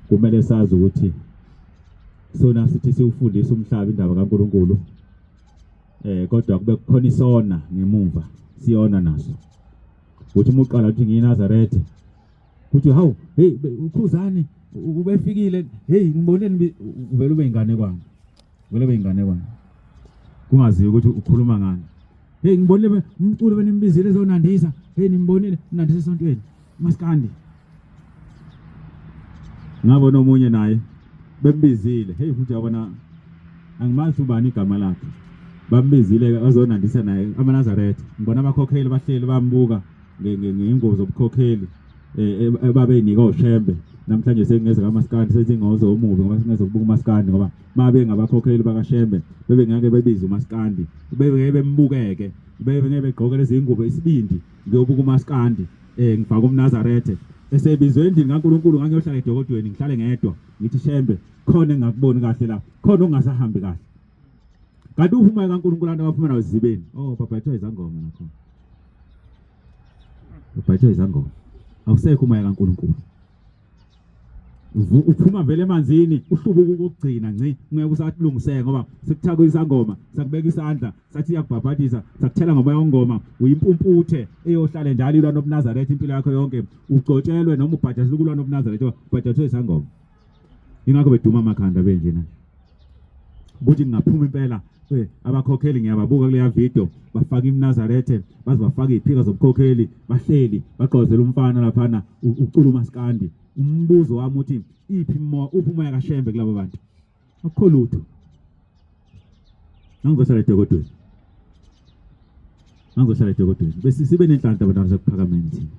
kumele sazi ukuthi sona sithi siwufundisa umhlaba indaba kaNkulunkulu eh kodwa kube kukhona isona ngemuva siyona naso uthi uma uqala uthi ngiyiNazaretha uthi hawu hey ukhuzani ubefikile hey ngiboneni uvele ube ingane kwami vele ube ingane kwami kungaziwa ukuthi ukhuluma ngani hey ngibonile umculo benimbizile ezonandisa hey nimbonile unandisa esontweni maskandi ngabona omunye naye bembizile hey futhi yabona angimazi ubani igama lakhe bambizile azonandisa naye amaNazaretha ngibona abakhokheli bahleli bambuka ngeyingozi zobukhokheli eh, eh, babeyinika oshembe namhlanje sengeze kamaskandi sezingozo omubi ngoba singeze kubuka umaskandi ngoba mabe ngabakhokheli bakashembe bebe ngeke bebize umaskandi bebe ngeke bembukeke bebe ngeke begqoke lezi ngubo isibindi ngiyobuka umaskandi eh ngifaka umNazarethe esebizwe endlini kaNkuluNkulu ngangiyohlala edokodweni ngihlale ngedwa ngithi shembe khona engakuboni kahle la khona ongasahambi kahle kanti uphuma kaNkuluNkulu abantu abaphuma nawo ezibeni oh baba ithiwa izangoma nakhona baba ithiwa izangoma awusekho umoya kaNkuluNkulu uphuma vele emanzini uhlubuka ukugcina ngci ngeke usalungiseka ngoba sekuthakwe isangoma sakubeka isandla sathi iyakubhabhadisa sakuthela ngomoya wongoma uyimpumputhe eyohlale njalo ilwa nobuNazaretha impilo yakho yonke ugcotshelwe noma ubhajathiswe ukulwa nobuNazaretha ubhajathiswe isangoma ingakho beduma amakhanda benjena ukuthi ngingaphuma impela eh, abakhokheli ngiyababuka kuleya video bafaka imnazarethe baze bafaka iziphika zobukhokheli bahleli bagqozela umfana laphana ucula umaskandi umbuzo wami uthi iphi umoya uphi umoya kaShembe kulabo bantu akukho lutho ngangizohlala edokodweni ngangizohlala edokodweni bese sibe nenhlanhla abantwana sekuphakameni thina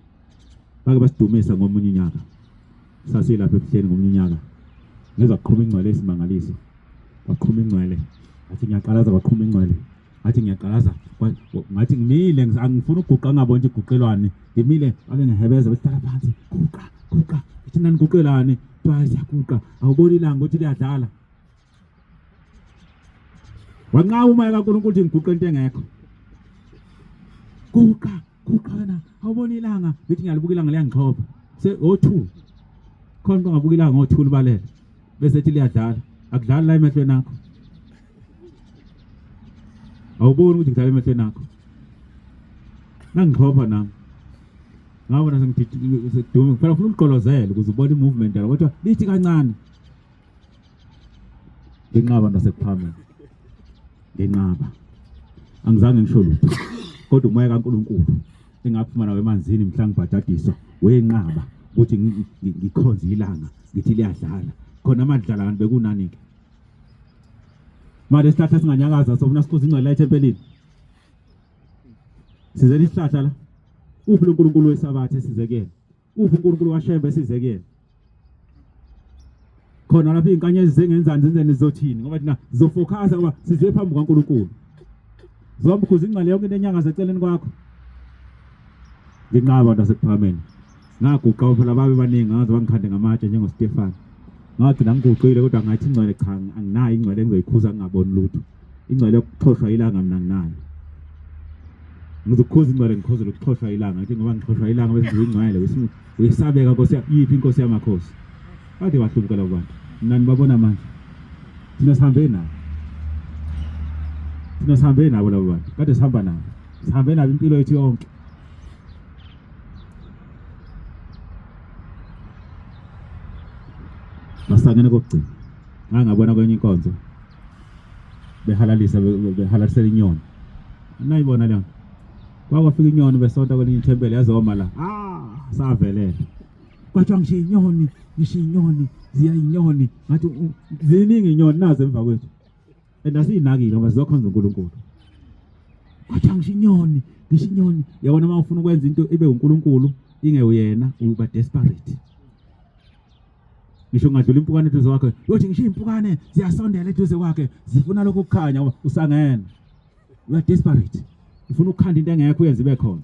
bake basidumisa ngomunye unyaka sasilapha ebuhleni ngomunye unyaka ngezwa kuqhuma ingcwele esimangaliso kwaqhuma ingcwele ngathi ngiyaqalaza kwaqhuma ingcwele ngathi ngiyaqalaza ngathi ngimile angifuni ukuguqa ngabona ukuthi guqelwane ngimile ake ngihebeza bethi hlala phansi guqa guqa ngithi naniguqelani kuthiwa siyaguqa awuboni ilanga ukuthi liyadlala wanqaba umoya kaNkulunkulu ukuthi ngiguqe into engekho guqa guqa wena awuboni ilanga ngithi ngiyalibuka ilanga liyangixhopha se o2 khona into ongabuka ilanga ngo2 libalele bese ethi liyadlala akudlali la emehlweni akho awuboni ukuthi kudlala emehlweni akho nangixhopha nami ngabona sengiduma phela ufuna uligqolozele ukuze ubone i-movement yalo kodwa lithi kancane ngenqaba nasekuphameni ngenqaba angizange ngisho lutho kodwa umoya kaNkuluNkulu engaphuma nawo emanzini mhla ngibhajadiswa wenqaba ukuthi ngikhonze ilanga ngithi liyadlala khona amadlala kanti bekunani ke manje isihlahla singanyakaza sofuna sikhuze ingcwele la ethempelini sizela isihlahla la uphi lo nkulunkulu wesabatha esize kuyena uphi unkulunkulu kashembe esize kuyena khona lapho iy'nkanyezi zengenzani zenzeni zizothini ngoba thina sizofokhasa ngoba size phambi kukankulunkulu. Zomkhuza ingcwele yonke into enyanga zeceleni kwakho. Nginqaba abantu asekuphakameni. Ngaguqa phela babe baningi ngaze bangikhande ngamatshe njengoStefan. Ngagcina ngiguqile kodwa ngathi ingcwele cha anginayo ingcwele engizoyikhuza ngingaboni lutho. Ingcwele yokuxhoshwa ilanga mina nginayo. Ngizokukhuza ingcwele ngikhuzele ukuxhoshwa ilanga ngithi ngoba ngixhoshwa ilanga bese ngiyingcwele uyisabeka nkosi yiphi inkosi yamakhosi. Kade bahlubuka labo bantu. Mina nibabona manje. Thina sihambe nabo. Thina sihambe nabo labo bantu. Kade sihamba nabo. Sihambe nabo impilo yethu yonke. Basangene kokugcina. Ngangabona kwenye inkonzo behalalisa behalalisela inyoni. Nayibona leyo. Kwakwafika inyoni besonta kwelinye ithempeli yazoma la. Ah, savelela. Kwathiwa ngisho inyoni, ngisho inyoni, ziya inyoni. Ngathi ziningi inyoni nazo emva kwethu. And asiyinakile ngoba sizokhonza uNkulunkulu. Kwathiwa ngisho inyoni, ngisho inyoni. Yabona uma ufuna ukwenza into ibe uNkulunkulu ingewuyena uba desperate. Ngisho ungadlula impukane eduze kwakhe, uyothi ngisho impukane ziyasondela eduze kwakhe, zifuna lokho kukhanya usangene. You are desperate. Ufuna ukukhanda into engekho uyenze ibe khona.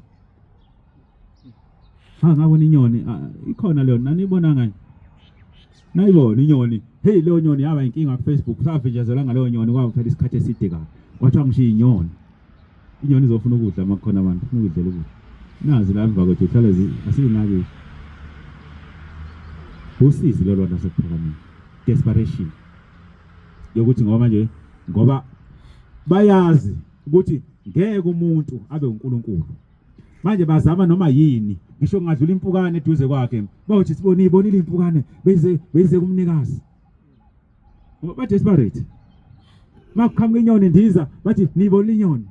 Ha ngabona inyoni ikhona leyo nanibona ngani? Nayibona inyoni. Hey leyo nyoni yaba inkinga ku Facebook savinjezelwa ngaleyo nyoni kwaba phela isikhathi eside kabi. Kwathiwa ngisho inyoni. Inyoni izofuna ukudla uma kukhona abantu, ufuna ukudlela ukudla. Nazi la emva kwethu ihlale asinaki. Usizi lolo nasekuphakameni. Desperation. Yokuthi ngoba manje ngoba bayazi ukuthi ngeke umuntu abe uNkulunkulu. Manje bazama noma yini ngisho kungadlula impukane eduze kwakhe bawuthi sibone ibonile impukane beze beze kumnikazi ngoba ba desperate makuqhamuka inyoni indiza bathi nibonile inyoni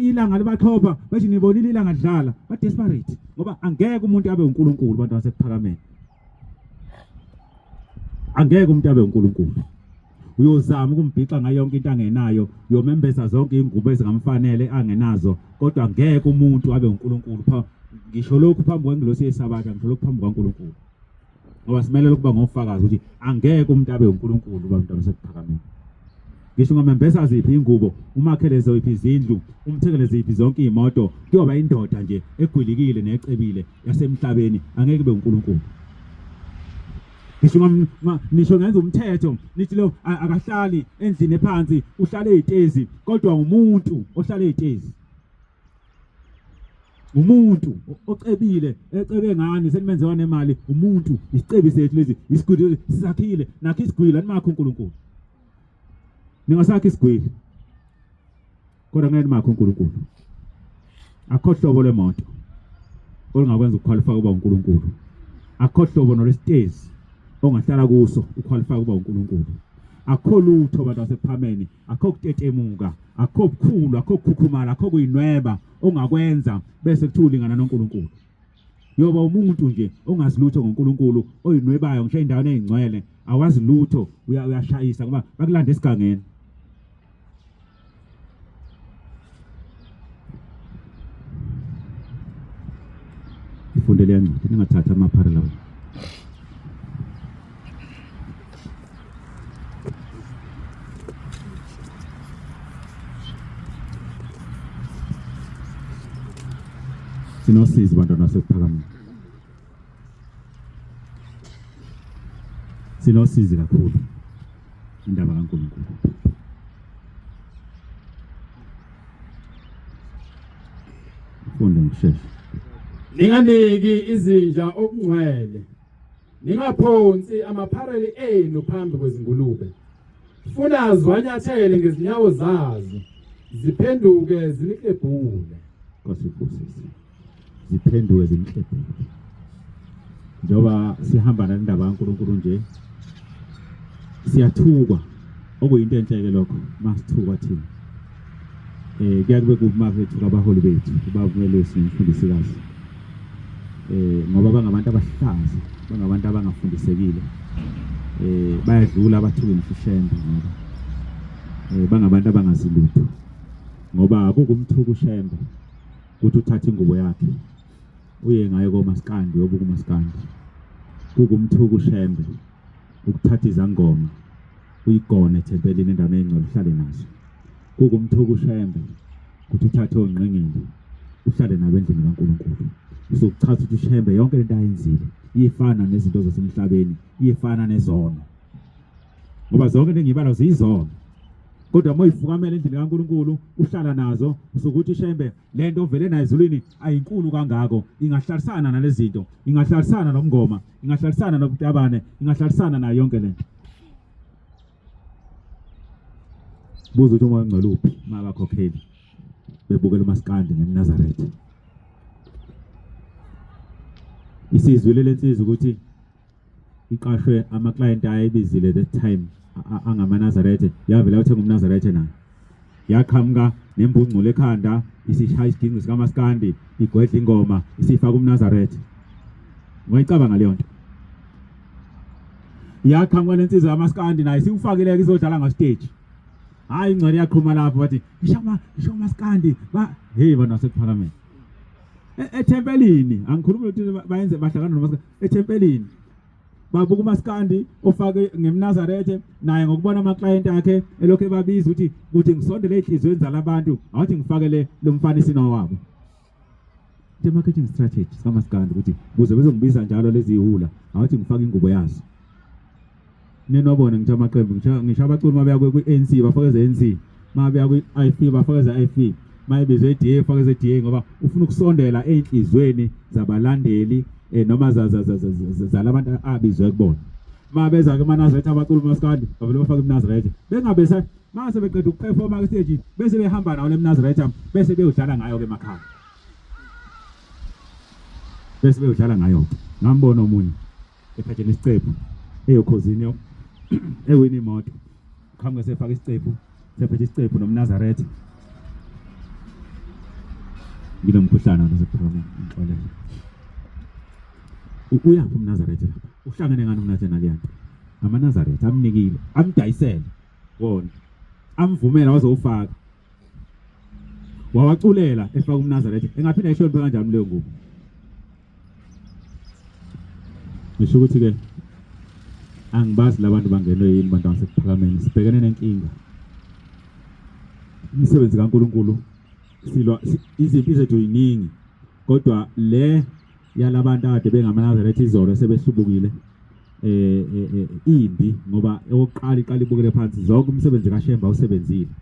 ilanga libaxhopha bathi nibonile ilanga lidlala ba desperate ngoba angeke umuntu abe uNkulunkulu bantu basekuphakameni angeke umuntu abe uNkulunkulu uyozama ukumbhixa ngayo yonke into angenayo uyomembesa zonke ingubo ezingamfanele angenazo kodwa ngeke umuntu abe uNkulunkulu ngisho lokhu phambi kwengilosi yesabatha ngisho lokhu phambi kwaNkulunkulu ngoba simele ukuba ngofakazi ukuthi angeke umuntu abe uNkulunkulu bantu abasekuphakameni ngisho ungamembesa ziphi ingubo umakhele ziphi izindlu umthengele ziphi zonke iy'moto kuyoba indoda nje egwilikile necebile yasemhlabeni angeke ibe uNkulunkulu ngisho nisho ngenza umthetho nithi lo akahlali endlini ephansi uhlale ezitezi kodwa umuntu ohlale ezitezi umuntu ocebile ecebe ngani senimenze wanemali umuntu isicebi sethu lezi isigwili sisakhile nakho isigwili animakho uNkulunkulu ningasakho isigwili kodwa ngeke nimakho uNkulunkulu akho hlobo lwemoto olungakwenza ukukhwalifaka ukuba uNkulunkulu akho hlobo nolwesitezi ongahlala kuso ukhwalifaka ukuba uNkulunkulu akho lutho bantu basephameni akho kutetemuka akho bukhulu akho kukhukhumala akho kuyinweba ongakwenza bese kuthiwa ulingana noNkulunkulu yoba umuntu nje ongazi lutho ngoNkulunkulu oyinwebayo ngisho endaweni ezingcwele awazi lutho uyashayisa ngoba bakulanda esigangeni Ifunde leya ncwadi ningathathi amaphara lawo. Sinosizi bantwana basekuphakameni. Sinosizi kakhulu indaba kaNkulunkulu. Funda ngokushesha. Ninganiki izinja okungcwele, ningaphonsi amaphareli enu phambi kwezingulube. Funa ziwanyathele ngezinyawo zazo, ziphenduke ziniklebhule. Nkosi ikubusise. Ziphenduke ziniklebhule. Njengoba sihamba nalendaba kaNkulunkulu nje siyathukwa okuyinto enhle ke lokho masithukwa thina eh kuya kube kubi mafethu abaholi bethu ubavumelusi nomfundisikazi eh ngoba bangabantu abahlaza bangabantu abangafundisekile eh bayadlula abathuke ngisho uShembe ngoba eh bangabantu abangazi lutho ngoba kukumthuka uShembe ukuthi uthathe ingubo yakhe uye ngayo komaskandi uyobuka umaskandi kukumthuka uShembe ukuthatha izangoma uyigone ethempelini endaweni engcwele uhlale nazo kukumthuka uShembe. Ukuthi uthathe ongqingili uhlale nabo endlini kaNkulunkulu. Uzokuchaza ukuthi uShembe yonke lento ayenzile iyefana nezinto zasemhlabeni, iyefana nezono. Ngoba zonke lengibalo ziyizono. Kodwa uma uyifukamela endlini kaNkulunkulu uhlala nazo usukuthi Shembe lento ovele nayo ezulwini ayinkulu kangako ingahlalisana nalezi zinto, ingahlalisana nomngoma, ingahlalisana nobutabane, ingahlalisana nayo yonke lento. Buza ukuthi umoya ongcwele uphi uma abakhokheli bebukela umaskandi ngemNazaretha. Isizwile lensizwa ukuthi iqashwe ama-client ayebizile that time angamaNazaretha, yavele yathenga umNazaretha nayo. Yaqhamuka nembungculo ekhanda isishaya isiginci sikamaskandi igwedla ingoma isifaka umNazaretha. Ungayicabanga leyo nto? Yaqhamuka lensizwa yamaskandi naye siwufakile ke izodlala nga stage. Hayi ingcwele yaqhuma lapho bathi ngisho umaskandi ba hey bantu basekuphakameni. E, ethempelini angikhulumi ukuthi bayenze bahlangana nomaskandi ethempelini babuka umaskandi ofake ngemnazarethe naye ngokubona ama-client akhe elokhu ebabiza ukuthi kuthi ngisondele ey'nhliziyweni zalabantu awuthi ngifakele lo mfanisino wabo the marketing strategy sikamaskandi ukuthi kuze bezongibiza njalo lezi hula awuthi ngifake ingubo yazo ninobona ngisho amaqembu ngisho abaculi mabeya kwi-ANC bafake ze-ANC mabeya kwi-IFP bafake ze-IFP mayebizwe i-DA fake ze-DA ngoba ufuna ukusondela ey'nhliziyweni zabalandeli eh, noma zalabantu abizwe kubona mabeza ke emaNazaretha abacula umaskandi bavele bafake iMnazaretha bengabe mase beqeda ukuperforma ke stage bese behamba nawo leMnazaretha bese beyodlala ngayo ke emakhaya bese beyodlala ngayo ngambona omunye ephethe nesicephu eyokhozini ewini imoto qhamuke sefaka isicephu sephethe isicephu nomnazaretha nginomkhuhlane wasekuphakameni ngixolele uyaphi umnazaretha lapha uhlangene ngani umnazaretha naleyanto amanazaretha amnikile amdayisele wona amvumela wazowufaka wawaculela efaka umnazaretha engaphinda ehloniphe kanjani leyo ngubo Ngisho ukuthi ke angibazi labantu bangenwe yini bantu basekuphakameni sibhekene nenkinga. Umsebenzi kaNkuluNkulu silwa izimpi zethu yiningi kodwa le yalabantu akade bengamaNazaretha izolo sebehlubukile eh, eh, eh imbi ngoba okokuqala iqala ibukele phansi zonke umsebenzi kaShemba usebenzile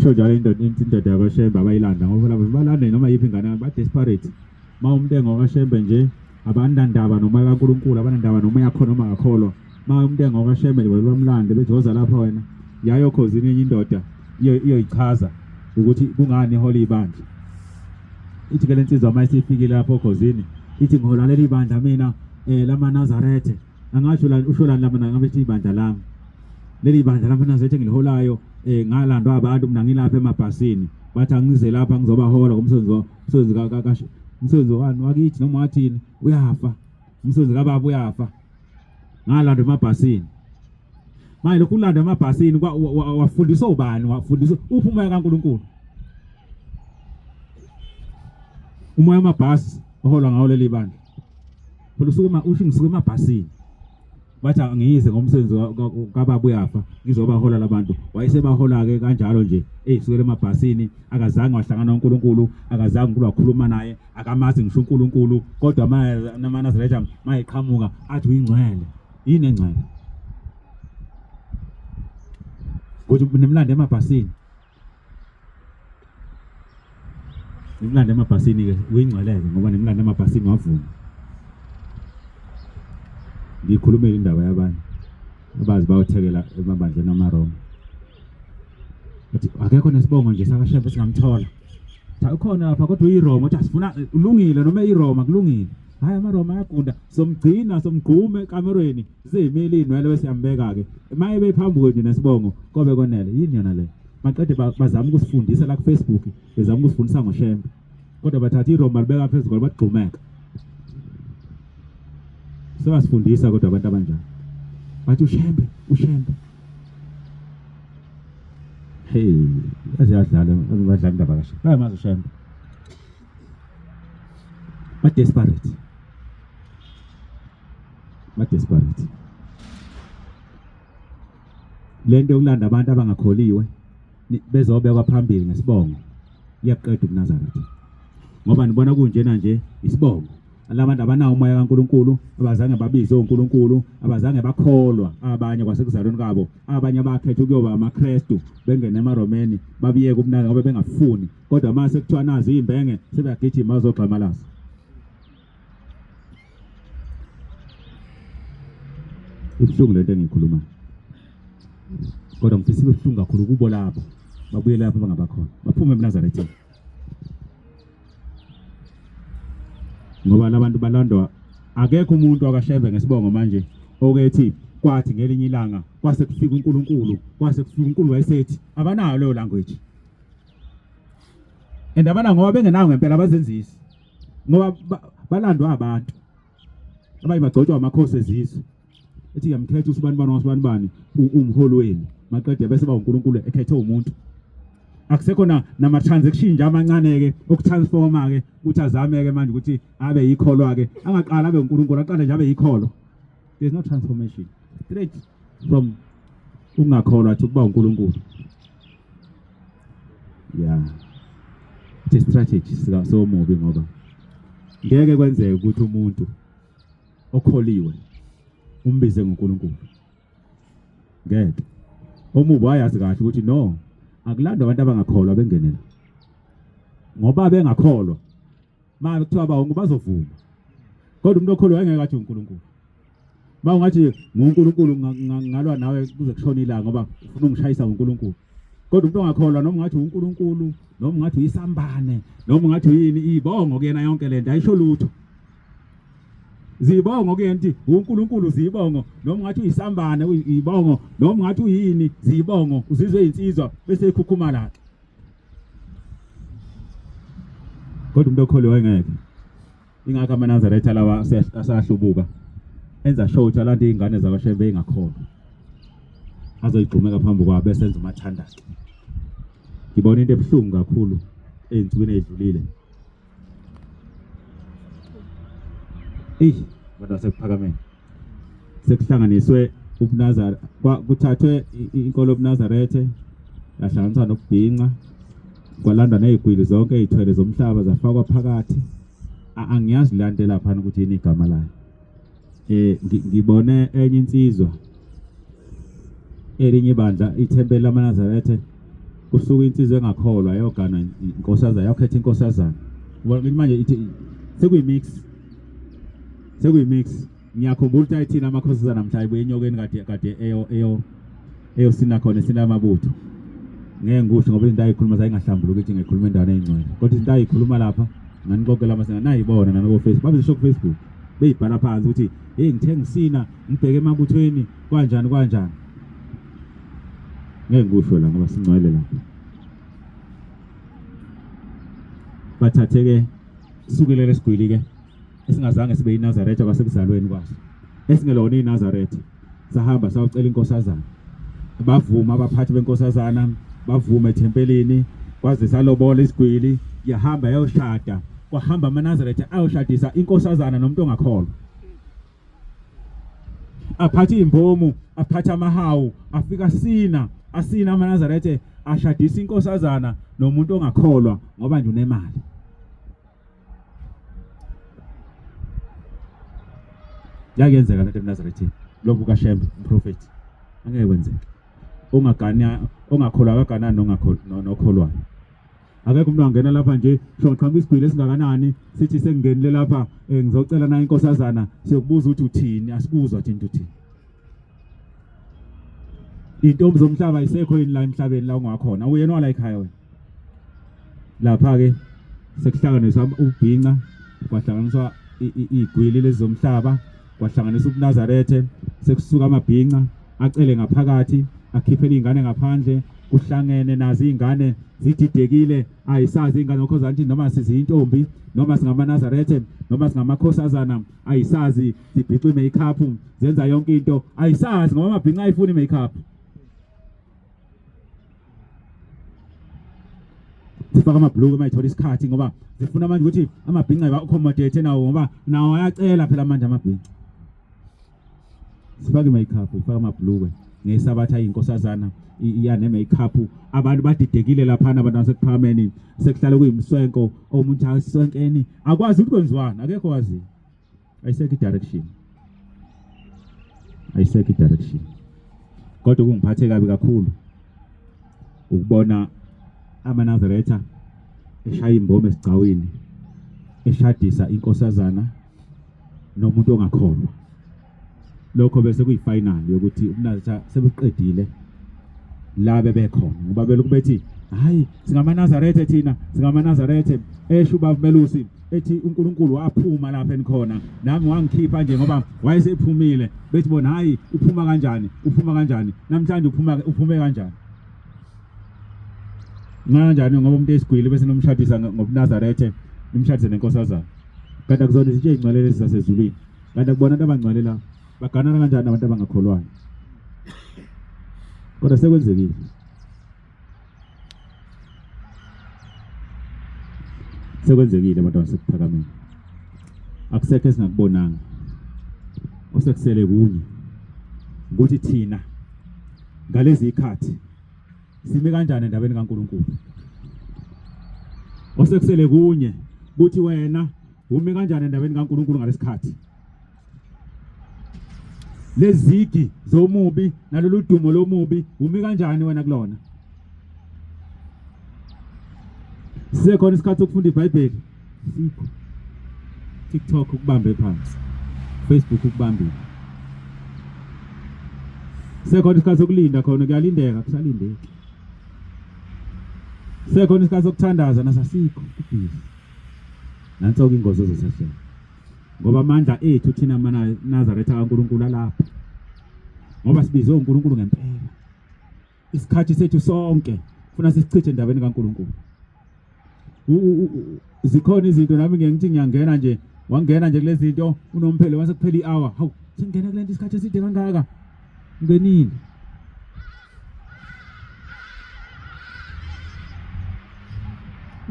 Sho njalo indoda indoda yakwaShembe abayilanda ngoba labo balanda noma yiphi ingane ba desperate. Ma umuntu engokwaShembe nje abanandaba noma kaNkulunkulu abanandaba noma uyakhona noma akakholwa. Ma umuntu engokwaShembe nje bamlande bethi woza lapha wena. Yayokhozini enye indoda iyoyichaza ukuthi kungani ihola ibandla. Ithi ke lensizwa uma isifikile lapho okhozini ithi ngihola leli bandla mina eh lamaNazarethe. Angasho la usho lani lapha ngabe ithi ibandla lami. Leli bandla lami nazethe ngiliholayo eh ngalandwa abantu mina ngilapha emabhasini. Bathi angize lapha ngizobahola ngomsebenzi umsebenzi ka umsebenzi wani wakithi noma wathini uyafa. Umsebenzi kababa uyafa. Ngalandwa emabhasini. Manje lokhu ulandwa emabhasini wafundiswa ubani wafundiswa uphi umoya kaNkuluNkulu? Umoya wamabhasi oholwa ngawo leli bandla. Phela usuke usho ngisuke emabhasini. Bathi angiyize ngomsebenzi kababa uyafa ngizobahola labantu. Wayesebahola ke kanjalo nje eyisukela emabhasini akazange wahlangana noNkulunkulu akazange uNkulunkulu wakhuluma naye akamazi ngisho uNkulunkulu kodwa amaNazaretha mayeqhamuka athi uyingcwele. Yini engcwele? Ukuthi nimlande emabhasini. Nimlande emabhasini ke uyingcweleke ngoba nimlande emabhasini wavuma. Ngikhulumela indaba yabanye abazi bayothekela emabandleni amaRoma. Bathi akekho nesibongo nje sakaShembe singamthola. Cha ukhona lapha kodwa uyiRoma uthi asifuna ulungile noma eyiRoma kulungile. Hayi amaRoma ayagunda somgcina somgqume ekamerweni ziyimile inwele bese yambeka ke. Maye bephambi kwethu nesibongo kobe konele yini yona le. Maqede bazama ukusifundisa la ku Facebook bezama ukusifundisa ngoShembe. Kodwa bathatha iRoma libeka phezulu kwalo bagxumeka. Sebasifundisa kodwa abantu abanjalo. Bathi uShembe, uShembe. Hey, yaze yadlala badlala indaba kaShembe. Bayamazi uShembe. Ba desperate. Ba desperate. Lento yokulanda abantu abangakholiwe bezobekwa phambili ngesibongo iyaqeda ubuNazaretha. Ngoba nibona kunjena nje isibongo. Labantu abanawo umoya kaNkuluNkulu, abazange babizwe uNkulunkulu, abazange bakholwa abanye kwasekuzalweni kwabo, abanye bakhetha ukuyoba amaKristu bengene emaRomeni, babiyeke ubuNazaretha ngoba bengafuni. Kodwa mase kuthiwa nazi izimbenge sebeyagijima bazogxamalaza. Ibuhlungu lento engiyikhulumayo. Kodwa ngifisa ibe buhlungu kakhulu kubo labo. Babuyele lapho bangabakhona. Baphume ebuNazaretheni. Ngoba labantu balandwa akekho umuntu akashembe ngesibongo manje okethi kwathi ngelinye ilanga kwase kufika uNkulunkulu kwase kufika uNkulunkulu wayesethi abanayo leyo language and abanayo ngoba bengenayo ngempela abazenzisi ngoba balandwa abantu abanye bagcotshwa amakhosi ezizwe ethi ngiyamkhetha usibani bani wasibani bani umholi wenu maqede bese ba uNkulunkulu ekhethe umuntu akusekho na nama transaction nje amancane ke okutransforma ke ukuthi azame ke manje ukuthi abe yikholwa ke angaqala abe uNkulunkulu aqale nje abe yikholo there's no transformation straight from ukungakholwa to kuba uNkulunkulu yeah it's a strategy sika somubi ngoba ngeke kwenzeke ukuthi umuntu okholiwe umbize ngoNkulunkulu ngeke omubi wayazi kahle ukuthi no akulandwa abantu abangakholwa bengenela ngoba bengakholwa ma kuthiwa bawonke bazovuma kodwa umuntu okholwa engeke athi uNkulunkulu ma ungathi nguNkulunkulu ngalwa nawe kuze kushone ilanga ngoba ufuna ungishayisa ngoNkulunkulu kodwa umuntu ongakholwa noma ungathi uNkulunkulu noma ungathi uyisambane noma ungathi uyini ibongo kuyena yonke lento ayisho lutho zibongo kuyena ukuthi uNkulunkulu zibongo noma ungathi uyisambane uyibongo noma ungathi uyini zibongo uzizwe insizwa bese ikhukhumala ke kodwa umuntu okholiwe wayengeke ingakho amaNazaretha lawa asahlubuka enza sure ukuthi alanda iy'ngane zakwaShembe ey'ngakholwa azoyigxumeka phambi kwabo bese enza umathandake ngibona into ebuhlungu kakhulu ey'nsukwini ey'dlulile eyi abantu basekuphakameni sekuhlanganiswe ubuNazara kuthathwe inkolo yobuNazarethe yahlanganiswa nokubhinca kwalandwa nezigwili zonke ezithwele zomhlaba zafakwa phakathi angiyazi le nto elaphana ukuthi yini igama layo eh ngibone enye insizwa elinye ibandla ithempeli lamaNazarethe kusuka insizwa engakholwa yogana inkosazana yokhetha inkosazana manje ithi sekuyimix sekuyimix ngiyakhumbula ukuthi ayithina amakhosazana mhla ibuye enyokeni kade kade eyo eyo eyosina khona esina amabutho ngeke ngikusho ngoba izinto ayikhuluma zayingahlambuluki ukuthi ngikhuluma endaweni engcwele kodwa izinto ayikhuluma lapha nganixoxela mase nayibona nana ko Facebook babezisho ku Facebook beyibhala phansi ukuthi hey ngithe ngisina ngibheke emabuthweni kanjani kanjani ngeke ngikusho la ngoba singcwele lapha bathathe ke sukele lesigwili ke esingazange sibe iNazaretha kwasekuzalweni kwaso esingelona iNazaretha sahamba sayocela inkosazana bavuma abaphathi benkosazana bavuma ethempelini kwaze salobola isigwili yahamba yayoshada kwahamba amaNazaretha ayoshadisa inkosazana nomuntu ongakholwa aphatha imbomu aphatha amahawu afika sina asina amaNazaretha ashadisa inkosazana nomuntu ongakholwa ngoba nje unemali Yakenzeka lento eMnazarethini lobu kaShembe umprofeti angeke kwenzeke ongagani ongakholwa akaganani nongakholwa nokholwayo akekho umuntu angena lapha nje sho ngiqhamuka isigwili esingakanani sithi sengingenile lapha eh, ngizocela na inkosazana siyokubuza ukuthi uthini asikuzwa thina uthini intombi zomhlaba isekho yini la emhlabeni la ungakhona uyena wala ekhaya wena lapha-ke sekuhlanganiswa ubhinca kwahlanganiswa iy'gwili lezi zomhlaba kwahlanganiswa ubunazarethe sekusuka amabhinca acele ngaphakathi akhiphele iy'ngane ngaphandle kuhlangene nazo iy'ngane zididekile ayisazi iy'ngane ngokho zanti noma siziyintombi noma singamanazarethe noma singamakhosazana ayisazi zibhixa i-makeup zenza yonke into ayisazi ngoba amabhinca ayifuni i-makeup zifaka amabhuluku uma ithola isikhathi ngoba zifuna manje ukuthi amabhinca ba-accommodate nawo ngoba nawo ayacela phela manje amabhinca sifake i-makeup ifake amabhulukwe ngesabatha inkosazana iya ne-makeup. Abantu badidekile laphana, abantu basekuphakameni sekuhlale kuyimswenko, omunye aswenkeni akwazi ukuthi kwenziwani, akekho waziyo. Ayisekho i-direction, ayisekho i-direction. Kodwa kungiphathe kabi kakhulu ukubona amaNazaretha eshaya imboma esigcawini, eshadisa inkosazana nomuntu ongakholwa. Lokho bese kuyifinal yokuthi ubuNazaretha sebuqedile la bebekhona, ngoba belokhu bethi hayi singamaNazaretha thina, singamaNazaretha. Esho ubaba Melusi ethi uNkulunkulu waphuma lapha enikhona, nami wangikhipha nje ngoba wayesephumile. Bethi bona hayi uphuma kanjani, uphuma kanjani namhlanje, uphuma uphume kanjani kanjani, ngoba umuntu esigwili bese nomshadisa ngobuNazaretha, nimshadise nenkosazana, kanti akuzona izinto ezingcwele lezi zasezulwini. Kanti akubona abantu abangcwele la baganana kanjani abantu abangakholwayo? Kodwa sekwenzekile. Sekwenzekile abantu basekuphakameni. Akusekho esingakubonanga. Osekusele kunye ukuthi thina ngalezi ikhathi sime kanjani endabeni kaNkuluNkulu. Osekusele kunye ukuthi wena umi kanjani endabeni kaNkuluNkulu ngalesikhathi. Lezigi zomubi nalolu dumo lomubi umi kanjani wena kulona? Sisekhona isikhathi sokufunda iBhayibheli? Sikho. TikTok ukubambe phansi, Facebook ukubambile. Sekhona isikhathi sokulinda, khona kuyalindeka, kusalindeki. Sekhona isikhathi sokuthandaza, nasasikho, kubhizi. Nanso-ke ingozi ezosehlela, ngoba amandla ethu thina maNazaretha kaNkulunkulu alapha, ngoba sibizwe uNkulunkulu ngempela. Isikhathi sethu sonke funa sisichithe endabeni kaNkulunkulu. Zikhona izinto nami ngeke ngithi ngiyangena nje, wangena nje kulezi zinto unomphelo, wase kuphela i-hour, hawu sengingena kulento isikhathi eside kangaka, ngenile.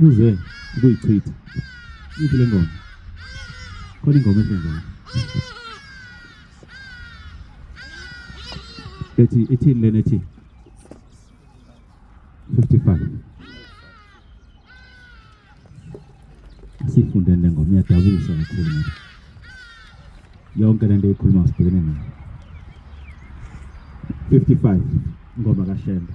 Uze ukuyichitha iphi le ngoma? Khona ingoma esho njalo ethi, ithini lena ethi 55? Asiyifundeni le ngoma, iyadabukisa kakhulu ngoba yonke lento eyikhuluma sibhekene nayo. 55, ingoma kaShembe.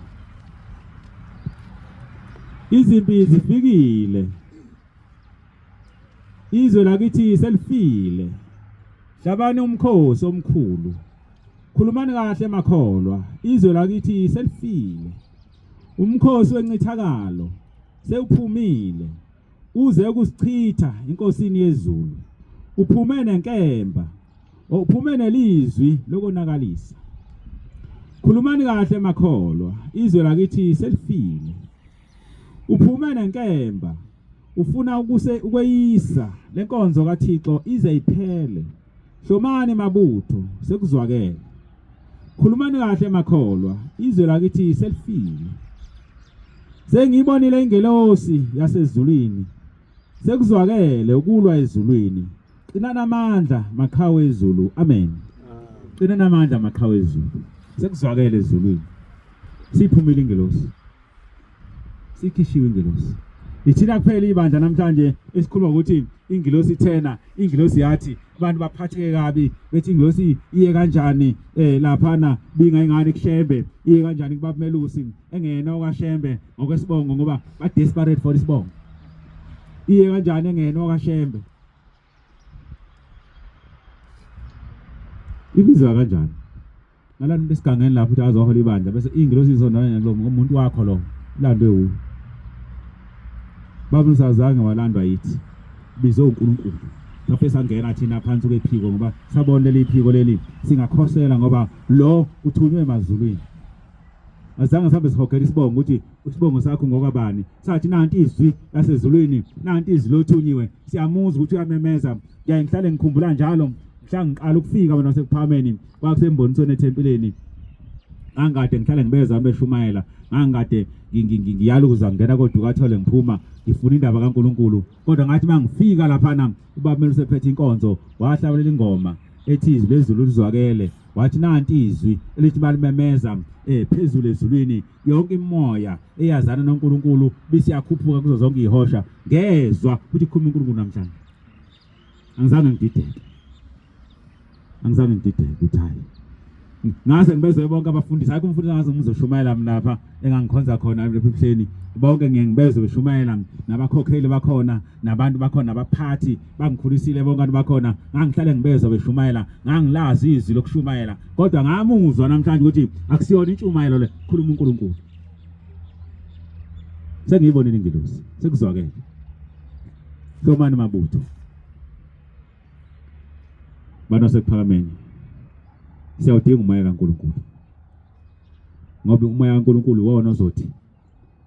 Izimpi zifikile, izwe lakithi selifile, hlabani umkhosi omkhulu, khulumani kahle makholwa, izwe lakithi selifile, umkhosi wencithakalo sewuphumile, uze ukusichitha inkosini yezulu, uphume nenkemba, uphume nelizwi lokonakalisa. Khulumani kahle makholwa, izwe lakithi selifile, uphume nenkemba, ufuna ukuse ukweyisa lenkonzo kaThixo ize iphele. Hlomani mabutho, sekuzwakele. Khulumani kahle makholwa, izwe lakithi selifile. Sengiyibonile ingelosi yasezulwini, sekuzwakele ukulwa ezulwini. Qinani amandla maqhawe ezulu. Amen. Qinani amandla maqhawe ezulu. Sekuzwakele ezulwini. Siphumile ingelosi. Sikhishiwe ingelosi. Ithina kuphela ibandla namhlanje esikhuluma ukuthi ingelosi ithena, ingelosi yathi, abantu baphatheke kabi bethi ingelosi iye kanjani laphana binga ingane kuShembe, iye kanjani kubaba Melusi engena okaShembe ngokwesibongo, ngoba ba desperate for isibongo. Iye kanjani engena okaShembe? Ibizwa kanjani? Ngalana umuntu esigangeni lapho uthi azohola ibandla, bese ingelosi izondana nalo umuntu wakho lo ulandwe wuwe. Baba usazange walandwa yithi, bizwe uNkulunkulu. Lapho sangena thina phansi kwephiko, ngoba sabona leli phiko leli singakhosela, ngoba lo uthunywe emazulwini. Azange sihambe sihogela isibongo ukuthi isibongo sakho ngokabani. Sathi nanti izwi lasezulwini, nanti izwi lothunyiwe, siyamuzwa ukuthi uyamemeza. Ngiyaye ngihlale ngikhumbula njalo mhla ngiqala ukufika mina sekuphakameni, kwakusembonisweni ethempeleni. Ngangikade ngihlale ngibeza beshumayela, ngangikade ngiyaluza ngingena kodwa ukathole ngiphuma ngifuna indaba kaNkuluNkulu. Kodwa ngathi mangifika laphana ubaba Melusi ephethe inkonzo, wahlabelela ingoma ethi izwi lezulu lizwakele. Wathi nanti izwi elithi balimemeza phezulu ezulwini, yonke imoya eyazana noNkulunkulu bisiyakhuphuka kuzo zonke izihosha. Ngezwa ukuthi khuluma uNkulunkulu namhlanje. Angizange ngidideke. Angizange ngidideke ukuthi hayi. Ngase ngibezwe bonke abafundisi, hayi kumfundisi ngaze ngizoshumayela mina lapha engangikhonza khona lapha ebuhleni. Bonke ngiye ngibezwe beshumayela nabakhokheli bakhona nabantu bakhona abaphathi bangikhulisile bonke abantu bakhona, ngangihlale ngibezwa beshumayela, ngangilazi izwi lokushumayela, kodwa ngamuzwa namhlanje ukuthi akusiyona intshumayelo le, khuluma uNkulunkulu. Sengiyibonile ingilosi, sekuzwakele. Hlomani mabutho. Bantu basekuphakameni, siyawudinga umoya kaNkulunkulu, ngoba umoya kaNkulunkulu wona ozothi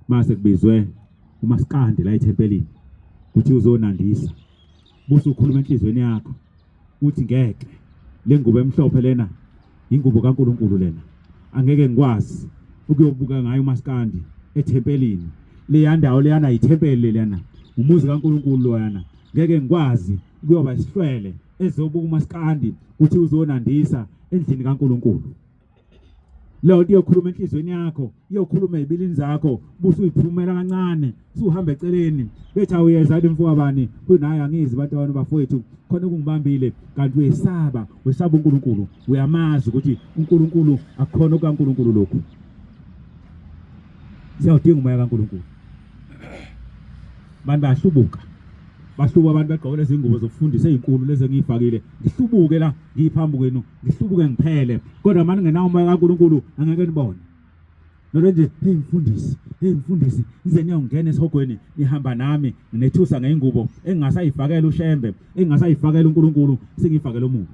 mase kubizwe umasikandi la ethempelini kuthi uzonandisa, buse ukhuluma enhlizweni yakho uthi ngeke le ngubo emhlophe lena ingubo kaNkulunkulu lena, angeke ngikwazi ukuyobuka ngayo umasikandi ethempelini. Leya ndawo leyana yithempeli leliyana, umuzi kaNkulunkulu loyana, ngeke ngikwazi ukuyoba isihlwele ezobuka umasikandi kuthi uzonandisa endlini kaNkulunkulu. Leyo nto iyokhuluma enhliziyweni yakho, iyokhuluma ezibilini zakho, buse uyiphumela kancane, usuhamba eceleni, bethi awuyeza yini mfowabani, kunaye angizi bantwana bafowethu, khona okungibambile, kanti uyesaba, wesaba uNkulunkulu, uyamazi ukuthi uNkulunkulu akukhona okaNkulunkulu lokhu. Siyawudinga umoya kaNkulunkulu. Abantu bayahlubuka. Bahlubuka abantu begqoke lezi ngubo zokufundisa ezinkulu lezi engiyifakile. Ngihlubuke la ngiphambi kwenu, ngihlubuke ngiphele. Kodwa manje ngenawo umoya kaNkulunkulu angeke nibone. Nolo nje, hey mfundisi, hey mfundisi, nize niyongena esihogweni nihamba nami, nginethusa ngeingubo engingasayifakela uShembe, engingasayifakela uNkulunkulu, sengifakela omubi.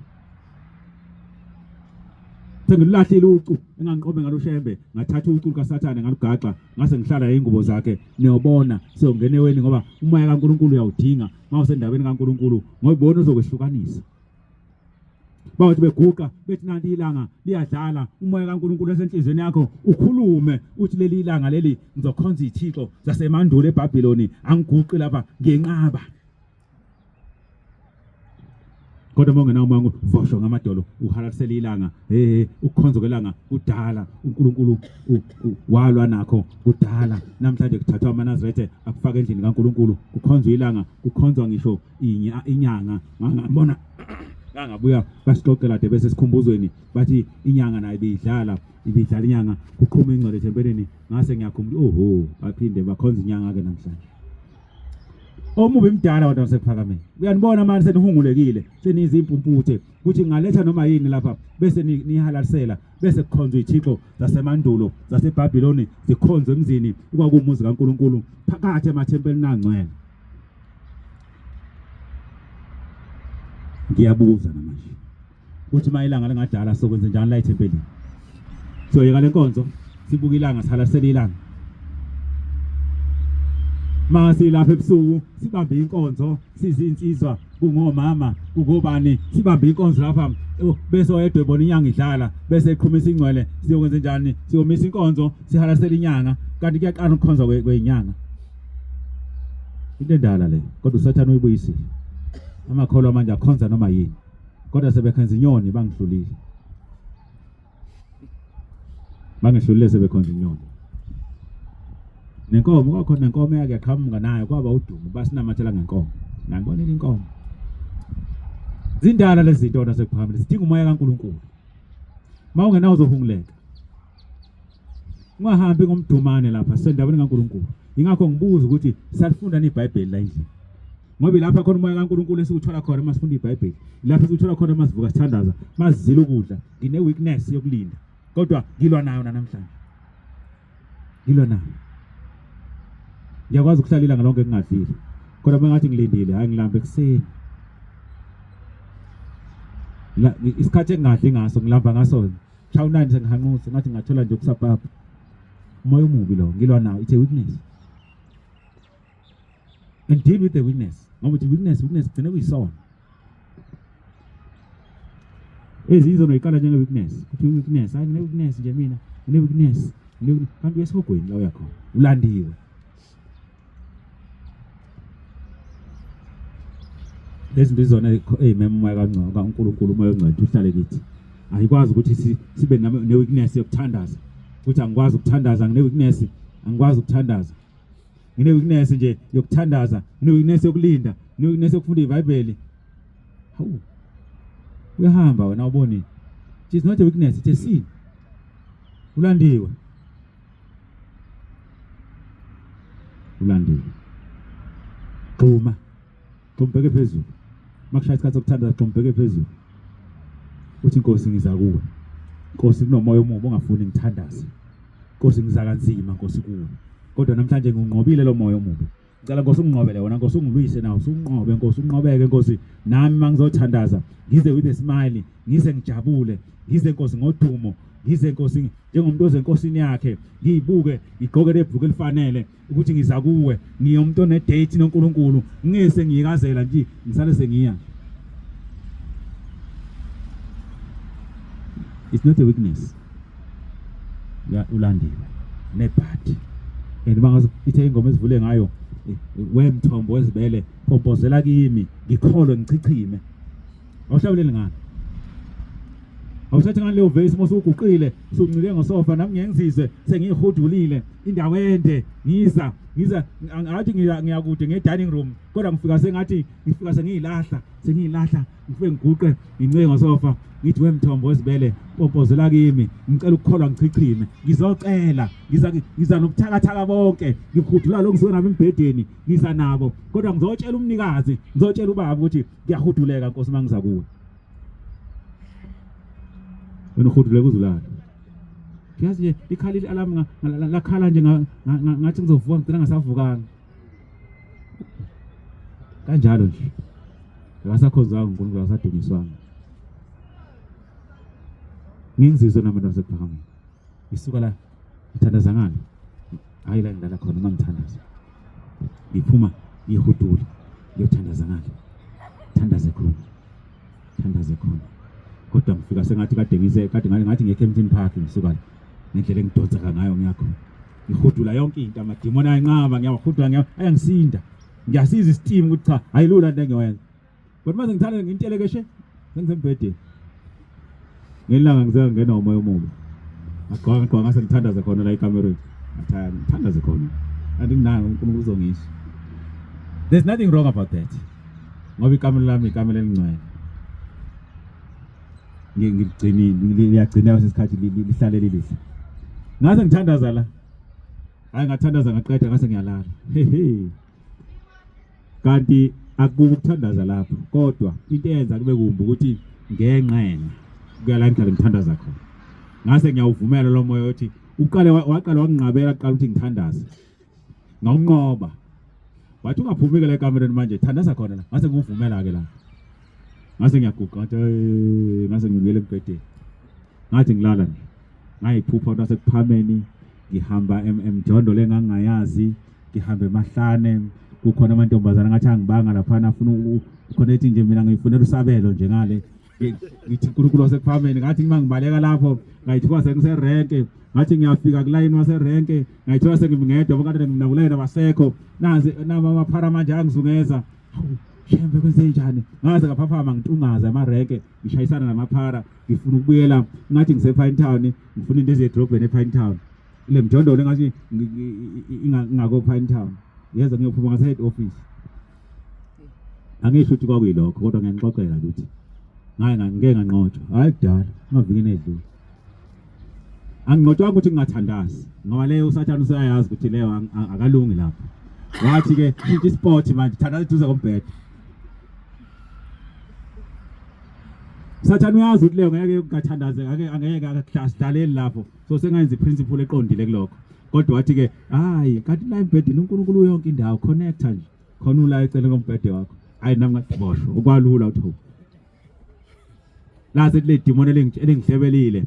Sengilulahlile ucu engangiqome ngalo Shembe, ngathatha ucu lukaSathane ngalugaxa, ngase ngihlala ingubo zakhe. Niyobona siyongena eweni, ngoba umoya kaNkulunkulu uyawudinga mawusendabeni kaNkulunkulu, ngoba ibona ozokwehlukanisa. Bathi beguqa bethi nanti ilanga liyadlala, umoya kaNkulunkulu esenhlizweni yakho ukhulume uthi leli ilanga leli ngizokhonza izithixo zasemandulo eBhabhiloni, angiguqi lapha ngiyenqaba. Kodwa uma ungenawo umoya vosho ngamadolo uhalalisela ilanga, hey ukukhonza kwelanga kudala, uNkulunkulu walwa nakho kudala. Namhlanje kuthathwa amaNazaretha akufaka endlini kaNkulunkulu, kukhonzwa ilanga, kukhonzwa ngisho inyanga. Ngangabona ngangabuya basixoxela de bese sikhumbuzweni bathi inyanga nayo ibidlala, ibidlala inyanga, kuqhuma ingcwele ethempelini. Ngase ngiyakhumbula, oho, baphinde bakhonza inyanga ke namhlanje. Omubi mdala kodwa sekuphakameni. Uyanibona manje senihungulekile, senizimpumputhe ukuthi ngaletha noma yini lapha bese nihalalisela, bese kukhonzwa izithixo zasemandulo zaseBhabhiloni, zikhonzwe emzini okwakumuzi kaNkulunkulu phakathi emathempelini angcwele. Ngiyabuza namanje ukuthi uma ilanga lingadala sokwenze njani la ethempelini? Siyoyeka le nkonzo sibuka ilanga, sihalalisele ilanga. Mase lapha ebusuku sibambe inkonzo, sizinsizwa, kungomama, kungobani, sibambe inkonzo lapha, bese oyedwa ebona inyanga idlala, bese eqhumisa ingcwele. Siyokwenza njani? Siyomisa inkonzo sihalalisele inyanga, kanti kuyaqala ukukhonza kwenyanga. Into endala le, kodwa uSathane uyibuyisile. Amakholwa manje akhonza noma yini, kodwa sebekhenza inyoni, bangihlulile. Bangihlulile sebekhonza inyoni. Nenkomo kwakhona, nenkomo eyake yaqhamuka nayo kwaba udumo, basinamathela ngenkomo. Ngangibonile inkomo. Zindala lezi zinto nasekuphakameni, zidinga umoya kaNkulunkulu. Uma ungenawo uzohunguleka. Ungahambi ngomdumane lapha, sendaweni kaNkulunkulu. Ingakho ngibuza ukuthi salifunda iBhayibheli la endlini. Ngoba lapha khona umoya kaNkulunkulu esiwuthola khona uma sifunda iBhayibheli. Lapha esiwuthola khona uma sivuka sithandaza, masizila ukudla. Ngine weakness yokulinda, kodwa ngilwa nayo namhlanje. Ngilwa nayo. Ngiyakwazi ukuhlala ilanga lonke ngingadlile. Kodwa uma ngathi ngilindile, hayi ngilambe ekuseni. La isikhathi engingadli ngaso ngilamba ngaso. Shawu 9 sengihanqusa ngathi ngingathola nje ukusapapa. Umoya omubi lo ngilwa nawo, it's a weakness. And deal with the weakness. Ngoba uthi weakness, weakness gcine kuyisona. Ezinye izono iqala njenge weakness. Kuthi weakness, hayi ngine weakness nje mina, ngine weakness. Kanti uyesihogweni la uyakhona. Ulandiwe. Lezi zinto izona ey'mema umoya kaNkulunkulu, umoya ongcwele uhlale kithi. Ayikwazi ukuthi sibe ne-weakness yokuthandaza, ukuthi angikwazi ukuthandaza, ngine-weakness, angikwazi ukuthandaza, ngine-weakness nje yokuthandaza, ngine-weakness yokulinda, ngine-weakness yokufunda iBhayibheli. Hawu, uyahamba wena awuboni. It is not a weakness, it's a sin. Ulandiwe, ulandiwe. Gxuma, gxumbheke phezulu. Makushaya isikhathi sokuthandaza, gxumbheke phezulu, uthi Nkosi ngiza kuwe. Nkosi kunomoya omubi ongafuni ngithandaze. Nkosi ngiza kanzima Nkosi kuwe, kodwa namhlanje ngiwunqobile lo moya omubi. Ngicela Nkosi unginqobele wona Nkosi, ungilwise nawo, usunqobe Nkosi, unqobeke Nkosi. Nami mangizothandaza ngize with a smile, ngize ngijabule, ngize Nkosi ngodumo, ngize Nkosi njengomuntu ozenkosini yakhe, ngiyibuke ngigqoke lebhuku elifanele ukuthi ngiza kuwe, ngiyomuntu one-date noNkulunkulu, ngingese ngiyikazela nje ngisale sengiya. It's not a weakness. Ya ulandiwe nebhadi. And bangazo ithe ingoma ezivule ngayo, wemthombo wezibele pompozela kimi ngikholwe ngichichime. Awuhlabeleli ngani? Awuthathi ngani leyo vesi uma usuguqile usuncike ngosofa? Nami ngeke ngizizwe sengiyihudulile indawo ende, ngiza ngiza ngathi ngiyakude nge-dining room, kodwa ngifika sengathi ngifika sengiyilahla sengiyilahla, ngifike ngiguqe ngincike ngosofa, ngithi wemthombo wezibele pompozela kimi ngicela ukukholwa ngichichime, ngizocela, ngiza ngiza nobuthakathaka bonke, ngihudula lo ngisuke nabo embhedeni, ngiza nabo, kodwa ngizotshela umnikazi, ngizotshela ubaba ukuthi ngiyahuduleka Nkosi uma ngiza kuwe. Wena uhuduleka uzulala. Ngiyazi nje likhala i-alarm, lakhala nje ngathi ngizovuka, ngigcina ngasavukanga. Kanjalo nje. Akasakhonzwanga uNkulunkulu, akasadunyiswanga. Ngingizizwe nami nasekuphakameni. Ngisuka la ngithandaza ngani? Hayi la ngilala khona uma ngithandaza. Ngiphuma ngihudule ngiyothandaza ngale. Thandaze khona. Thandaze khona. Kodwa ngifika sengathi kade ngise kade ngathi ngiye eKempton Park, ngisuka la. Ngendlela engidonseka ngayo ngiyakho. Ngihudula yonke into, amadimoni ayanqaba, ngiyawahudula, ngiya ayangisinda. Ngiyasiza isiteam ukuthi cha, ayilula into engiyoyenza. Kodwa mase ngithanda ngintelekeshe sengisembhedeni. Ngelanga ngize ngena umoya omubi. Ngagqoka ngigqoka ngase ngithandaze khona la ekamerweni. Ngathi hayi ngithandaze khona. Kanti nginayo uNkulunkulu uzongisho. There's nothing wrong about that. Ngoba ikamelo lami ikamelo elingcwele. Ngiligcinile, liyagcineka sesikhathi lihlale lilihle. Ngase ngithandaza la. Hayi ngathandaza ngaqeda ngase ngiyalala. Hehe. Kanti akukubi ukuthandaza lapho, kodwa into eyenza kube kumbi ukuthi ngenqena kuya la ngihlale ngithandaza khona. Ngase ngiyawuvumela lo moya othi uqale waqala wanginqabela kuqala ukuthi ngithandaze. Ngawunqoba. Wathi ungaphumi ke la ekamereni manje, thandaza khona la. Ngase ngiwuvumela ke la. Ngase ngiyaguqa ngathi ngase ngibuyele embhedeni. Ngathi ngilala nje. Ngayiphupha ukuthi asekuphameni ngihamba emjondo lengangayazi, ngihambe emahlane, kukhona amantombazana ngathi angibanga laphana, afuna khona ethi nje mina ngiyifunela usabelo nje ngale. Ngithi uNkulunkulu wasekuphameni, ngathi uma ngibaleka lapho ngayithuka sengiserenke, ngathi ngiyafika kulayini waserenke ngayithola sengimngedwa, bonke mina kulayini abasekho, nazi nama amaphara manje angizungeza. Hawu shembe, kwenze njani? Ngaze ngaphaphama ngitungaza amarenke, ngishayisana namaphara, ngifuna ukubuyela ngathi ngise-Pine Town, ngifuna into ezedrobheni e-Pine Town. Le mjondolo engathi ingako Pine Town, yeza ngiyophuma ngase head office. Angisho ukuthi kwakuyilokho, kodwa ngiyanixoxela ukuthi ngaye ngike nganqotshwa, hayi kudala, emavikini edlule. Anginqotshwanga ukuthi ngingathandazi, ngoba leyo uSathane useyayazi ukuthi leyo akalungi lapho. Wathi ke shintsha isport manje, thandaza eduze kombhede. Sathane uyazi ukuthi leyo ngeke ungathandaze, angeke akasidlaleli lapho. So sengayenza iprinciple eqondile kulokho. Kodwa wathi ke hayi kanti la embhedeni uNkulunkulu yonke indawo, connecta nje. Khona ula eceleni kombhede wakho. Hayi nami ngathi boshwa, okwalula uthi lase kule demon elingihlebelile,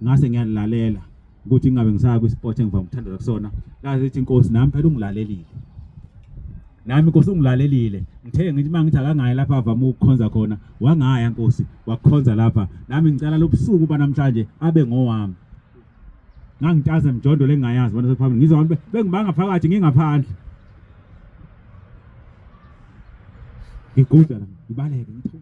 ngase ngiyalilalela ukuthi ngingabe ngisaya kwisport engivame ukuthandaza kusona. Lase ithi inkosi nami phela ungilalelile. Nami inkosi ungilalelile. Ngithe ngithi mangithi akangayi lapha avame ukukhonza khona, wangaya Nkosi, wakhonza lapha. Nami ngicela lobusuku banamhlanje abe ngowami. Ngangitaza emjondo lengayazi bona sekuphambili, ngizwa abantu bengibanga phakathi ngingaphandle. Ngiguda la, ngibaleke ngithi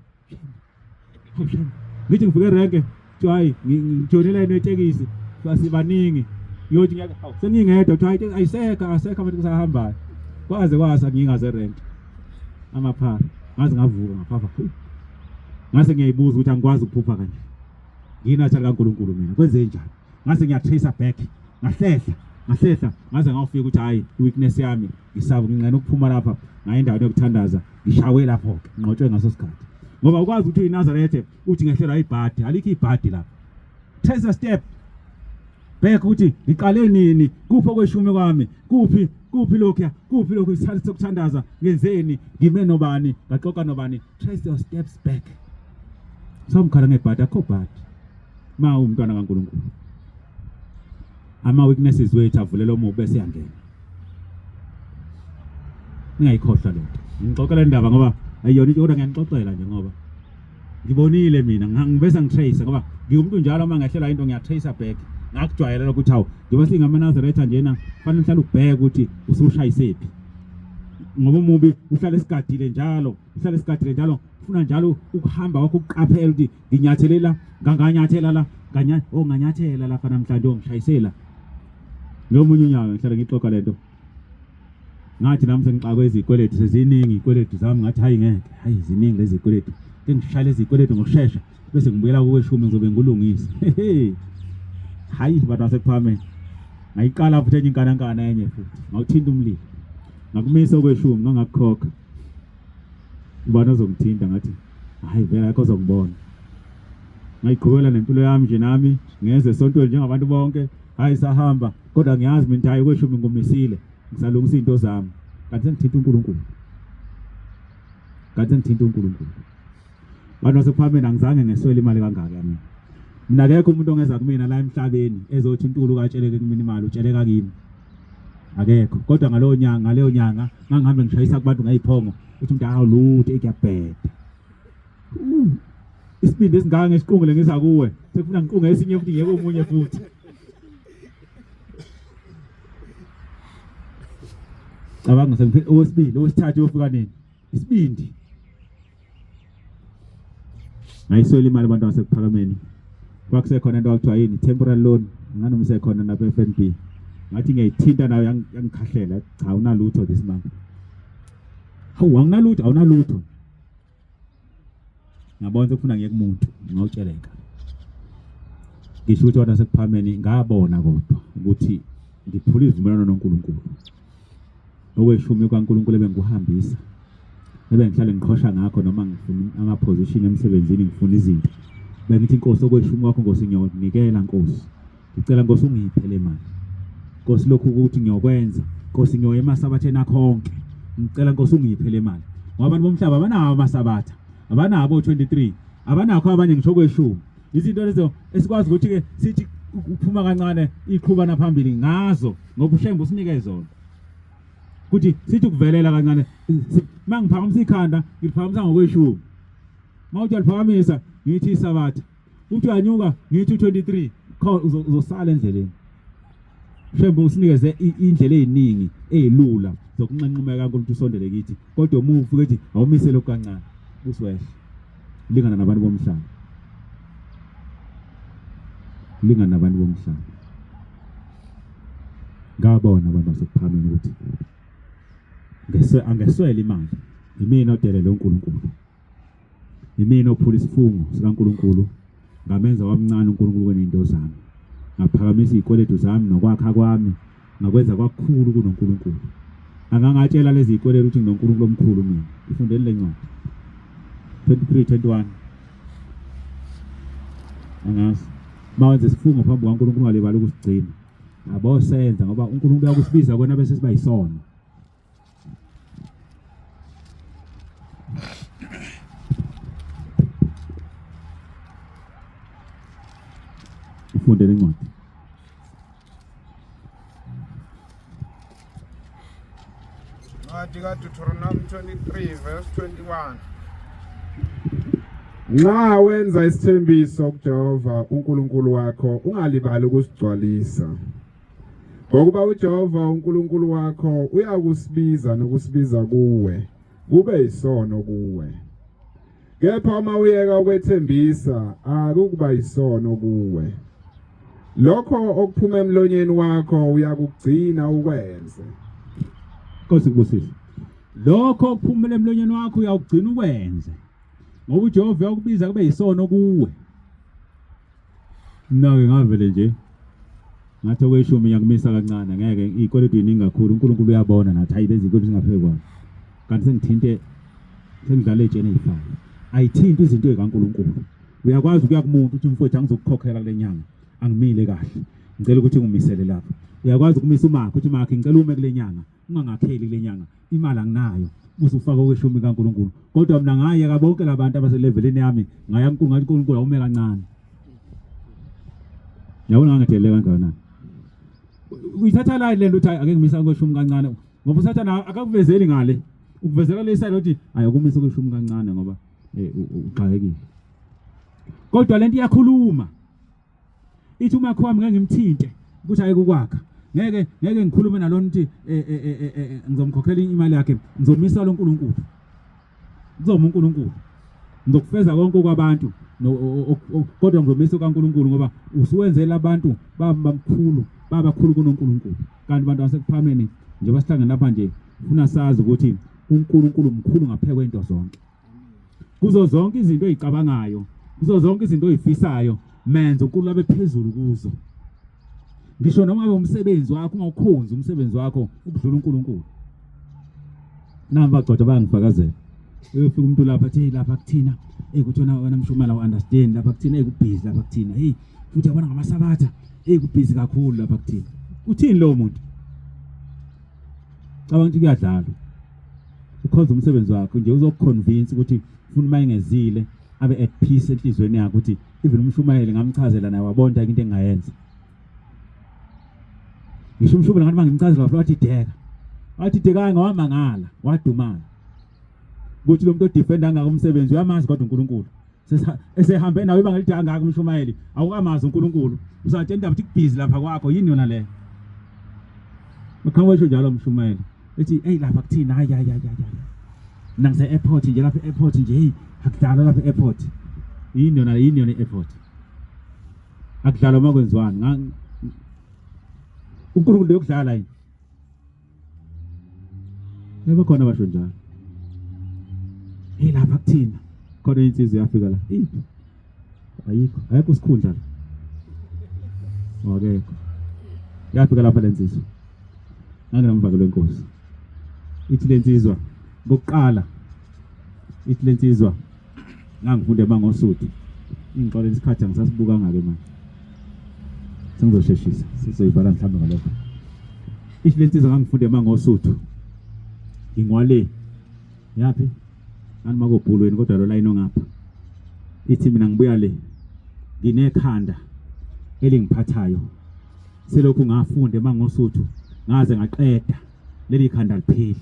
hawu shame. Ngithi ngifike erenke. Kuthiwa hayi ngijoyinela yena itekisi. Kuthiwa sibaningi. Ngiyothi ngiyake hawu sengingedwa kuthiwa hayi ayisekho asekho amatekisi ahambayo. Kwaze kwasa ngingaze rent. Amaphara. Ngaze ngavuka ngaphapha. Ngase ngiyayibuza ukuthi angikwazi ukuphupha kanje. Nginatsha likaNkulunkulu mina. Kwenze njani? Ngase ngiyatrace back. Ngahlehla, ngahlehla ngaze ngawufika ukuthi hayi i-weakness yami ngisaba nginqena ukuphuma lapha ngaye endaweni yokuthandaza ngishawe lapho-ke nginqotshwe ngaso sikhathi ngoba ukwazi ukuthi uyiNazarethe uthi ngehlelwa ibhadi alikho ibhadi lapha trace a step back ukuthi ngiqale nini kuphi okweshumi kwami kuphi kuphi lokhuya kuphi lokhu isikhathi sokuthandaza ngenzeni ngime nobani ngaxoxa nobani trace your steps back somkhala ngebhadi akho bhadi ma umntwana kaNkulunkulu ama weaknesses wethu avulela omubi bese yangena ningayikhohlwa lento ngixoxela indaba ngoba ayiyona into kodwa ngiyanixoxela nje ngoba ngibonile mina ngibese ngitrace ngoba ngiwumuntu njalo uma ngehlelwa into ngiyatrace back ngakujwayela lokho ukuthi hawu njengoba singamaNazaretha njena fanele uhlale ubheke ukuthi usushayisephi ngoba umubi uhlale esigadile njalo uhlale esigadile njalo ufuna njalo ukuhamba kwakho ukuqaphela ukuthi nginyathele la nganganyathela la nganya oh nganyathela lapha namhlanje ongishayisela ngomunye unyaka ngihlale ngixoxa lento ngathi nami sengixakwe izikweletu seziningi izikweletu zami ngathi hayi ngeke hayi ziningi lezi zikweletu ke ngishaya lezi zikweletu ngokushesha bese ngibuyela kokweshumi ngizobe ngilungisa hayi bantu basekuphakameni ngayiqala futhi enye inkanankana enye futhi ngawuthinta umlilo ngakumisa okweshumi ngangakukhokha ubani ozongithinta ngathi hayi vele akho ozongibona ngayiqhubela nempilo yami nje nami ngeze esontweni njengabantu bonke hayi sahamba kodwa ngiyazi mina hayi kweshumi ngumisile ngisalungisa izinto zami kanti sengithinta uNkulunkulu kanti sengithinta uNkulunkulu bantu basekuphakameni angizange ngeswele imali kangaka mina mina akekho umuntu ongeza kumina la emhlabeni ezothi uNtulu katsheleke kumina imali utsheleka kimi akekho kodwa ngalowo nyanga ngaleyo nyanga ngangihambe ngishayisa kubantu ngeyiphongo uthi umuntu awu lutho ikuyabheda isibindi esingaka ngesiqungule ngisa kuwe sekufuna ngiqunge esinye futhi ngiyeke omunye futhi cabanga sengiphe owesibili owesithathu uyofika nini isibindi ngayiswela imali abantu basekuphakameni kwakusekhona into kwakuthiwa yini temporary loan nganoma isekhona napha FNB ngathi ngiyayithinta nayo yangikhahlela cha unalutho this month hawu anginalutho awunalutho ngabona sekufuna ngiye kumuntu ngawutsheleka ngisho ukuthi wona sekuphameni ngabona kodwa ukuthi ngiphula izivumelwano noNkulunkulu okweshumi kwaNkulunkulu ebengikuhambisa ebengihlale ngiqhosha ngakho noma ngifuna ama-position emsebenzini ngifuna izinto bengithi inkosi okweshumi kwakho nkosi ngiyokunikela nkosi ngicela nkosi ungiphe le mali nkosi lokhu ukuthi ngiyokwenza nkosi ngiyoya emasabatheni akho onke ngicela nkosi ungiphe le mali ngoba abantu bomhlaba abanawo amasabatha abanabo 23 abanakho abanye ngisho kweshumi izinto lezo esikwazi ukuthi ke sithi uphuma kancane iqhubana phambili ngazo ngoba uShembe usinike zona ukuthi sithi ukuvelela kancane mangiphakamisa ikhanda ngiliphakamisa ngokweshumi mawuthi uyaliphakamisa ngithi isabatha uthi uyanyuka ngithi u23 uzosala endleleni Shembe usinikeze indlela eziningi ezilula zokunxenxumeka kaNkulunkulu usondele kithi kodwa uma ufike ethi awumise lokhu kancane uswehle lingana nabantu bomhlaba lingana nabantu bomhlaba ngabona abantu basekuphameni ukuthi ngese angeswele imali imina odelele uNkulunkulu Yimina ophula isifungo sikaNkulunkulu ngamenza wamncane uNkulunkulu kweninto zami ngaphakamisa izikweletu zami nokwakha kwami ngakwenza kwakukhulu kunoNkulunkulu angangatshela lezi zikweletu ukuthi nginoNkulunkulu omkhulu mina ifundeni le ncwadi 23 21 angazi mawenze isifungo phambi kukaNkulunkulu ungalibali ukusigcina abosenza ngoba uNkulunkulu uyakusibiza kona bese siba yisono Ufunde lencwadi. Ncwadi kaDeuteronomy 23 verse 21. Nxa wenza isithembiso kuJehova uNkulunkulu wakho ungalibali ukusigcwalisa. Ngokuba uJehova uNkulunkulu wakho uyakusibiza nokusibiza kuwe, kube isono kuwe. Kepha uma uyeka ukwethembisa akukuba yisono kuwe. Lokho okuphuma emlonyeni wakho uyakugcina ukwenze. Nkosi kubusise. Lokho okuphumela emlonyeni wakho uyakugcina ukwenze. Ngoba uJehova uyakubiza kube yisono kuwe. Mina-ke ngavele nje ngathi okweshumi ngiyakumisa kancane ngeke iy'kweletu yiningi kakhulu uNkulunkulu uyabona nathi hayi lezi zikweletu zingaphezu kwami kanti sengithinte sengidlala ey'tsheni ey'fayo ayithinti izinto ey'kaNkulunkulu uyakwazi ukuya kumuntu uthi mfowethu angizokukhokhela kule nyanga angimile kahle ngicela ukuthi ngimisele lapho uyakwazi ukumisa umakhi uthi makhi ngicela ume kule nyanga ungangakheli kule nyanga imali anginayo usufaka okweshumi kaNkulunkulu kodwa mina ngayeka bonke labantu abaselevelini yami ngaya kuNkulunkulu ngathi uNkulunkulu awume kancane yabona ngangidele kangakanani uyithatha la le nto uthi ake ngimisa okweshumi kancane ngoba usathana akakuvezeli ngale ukuvezela le side uthi ayi ukumisa okweshumi kancane ngoba eh, uxakekile kodwa lento iyakhuluma ithi umakhi wami ngeke ngimthinte ukuthi ayeke ukwakha ngeke ngeke ngikhulume nalona ukuthi eh, eh, eh, ngizomkhokhela imali yakhe ngizomisa lo nkulunkulu kuzoma uNkulunkulu ngizokufeza konke okwabantu kodwa ngizomisa kaNkulunkulu ngoba usuwenzela abantu bamkhulu babakhulu kunoNkulunkulu kanti abantu basekuphameni njengoba sihlangene lapha nje funa sazi ukuthi uNkulunkulu mkhulu ngaphekwe into zonke kuzo zonke izinto ozicabangayo kuzo zonke izinto ozifisayo menze uNkulunkulu abe phezulu kuzo ngisho noma ngabe umsebenzi wakho ungawukhonzi umsebenzi wakho ukudlula uNkulunkulu namba gcotha bayangifakazela uyofika umuntu lapha athi hey lapha kuthina hey kuthi wena wena mshumela u-understand lapha kuthina hey kubhizi lapha kuthina hey futhi yabona ngamasabatha hey kubhizi kakhulu lapha kuthina uthini lowo muntu cabanga ukuthi kuyadlalwa ukhonza umsebenzi wakho nje uzokuconvince ukuthi ufuna uma engezile abe at peace enhlizweni yakhe ukuthi even umshumayeli ngamchazela naye wabona into engingayenza ngisho umshumayeli ngathi mangimchazela wafika wathi deka wathi deka ngawamangala wadumala ukuthi lo muntu odefenda angaka umsebenzi uyamazi kodwa uNkulunkulu esehambe nawe ibanga elide kangaka umshumayeli awukamazi uNkulunkulu usatshela indaba ukuthi kubhizi lapha kwakho yini yona leyo uqhamuka esho njalo umshumayeli ethi eyi lapha kuthina hayi hayi hayi hayi mina ngise-airport nje lapha e-airport nje heyi akudlalwa lapha e-airport yini yona yini yona i-airport akudlalwa uma kwenziwani uNkulunkulu yokudlala yini Yebo khona basho njalo. Hey lapha kuthina khona insizwa yafika la. Iphi? Ayikho, ayikho isikhundla la. Akekho. Yafika lapha lensizwa. Nganginamvakelo wenkosi. Ithi lensizwa kokuqala ithi lensizwa ngangifunda eMangosuthu. Ingixolela isikhathi angisasibuka ngake manje. Sengizosheshisa, sizoyivala mhlawumbe ngalokho. Ithi lensizwa ngangifunda eMangosuthu. Ngingwale. Yaphi? Ngani makobhulweni kodwa lo line ongapha. Ithi mina ngibuya le. Nginekhanda elingiphathayo. Selokhu ngafunda eMangosuthu ngaze ngaqeda leli khanda lipheli.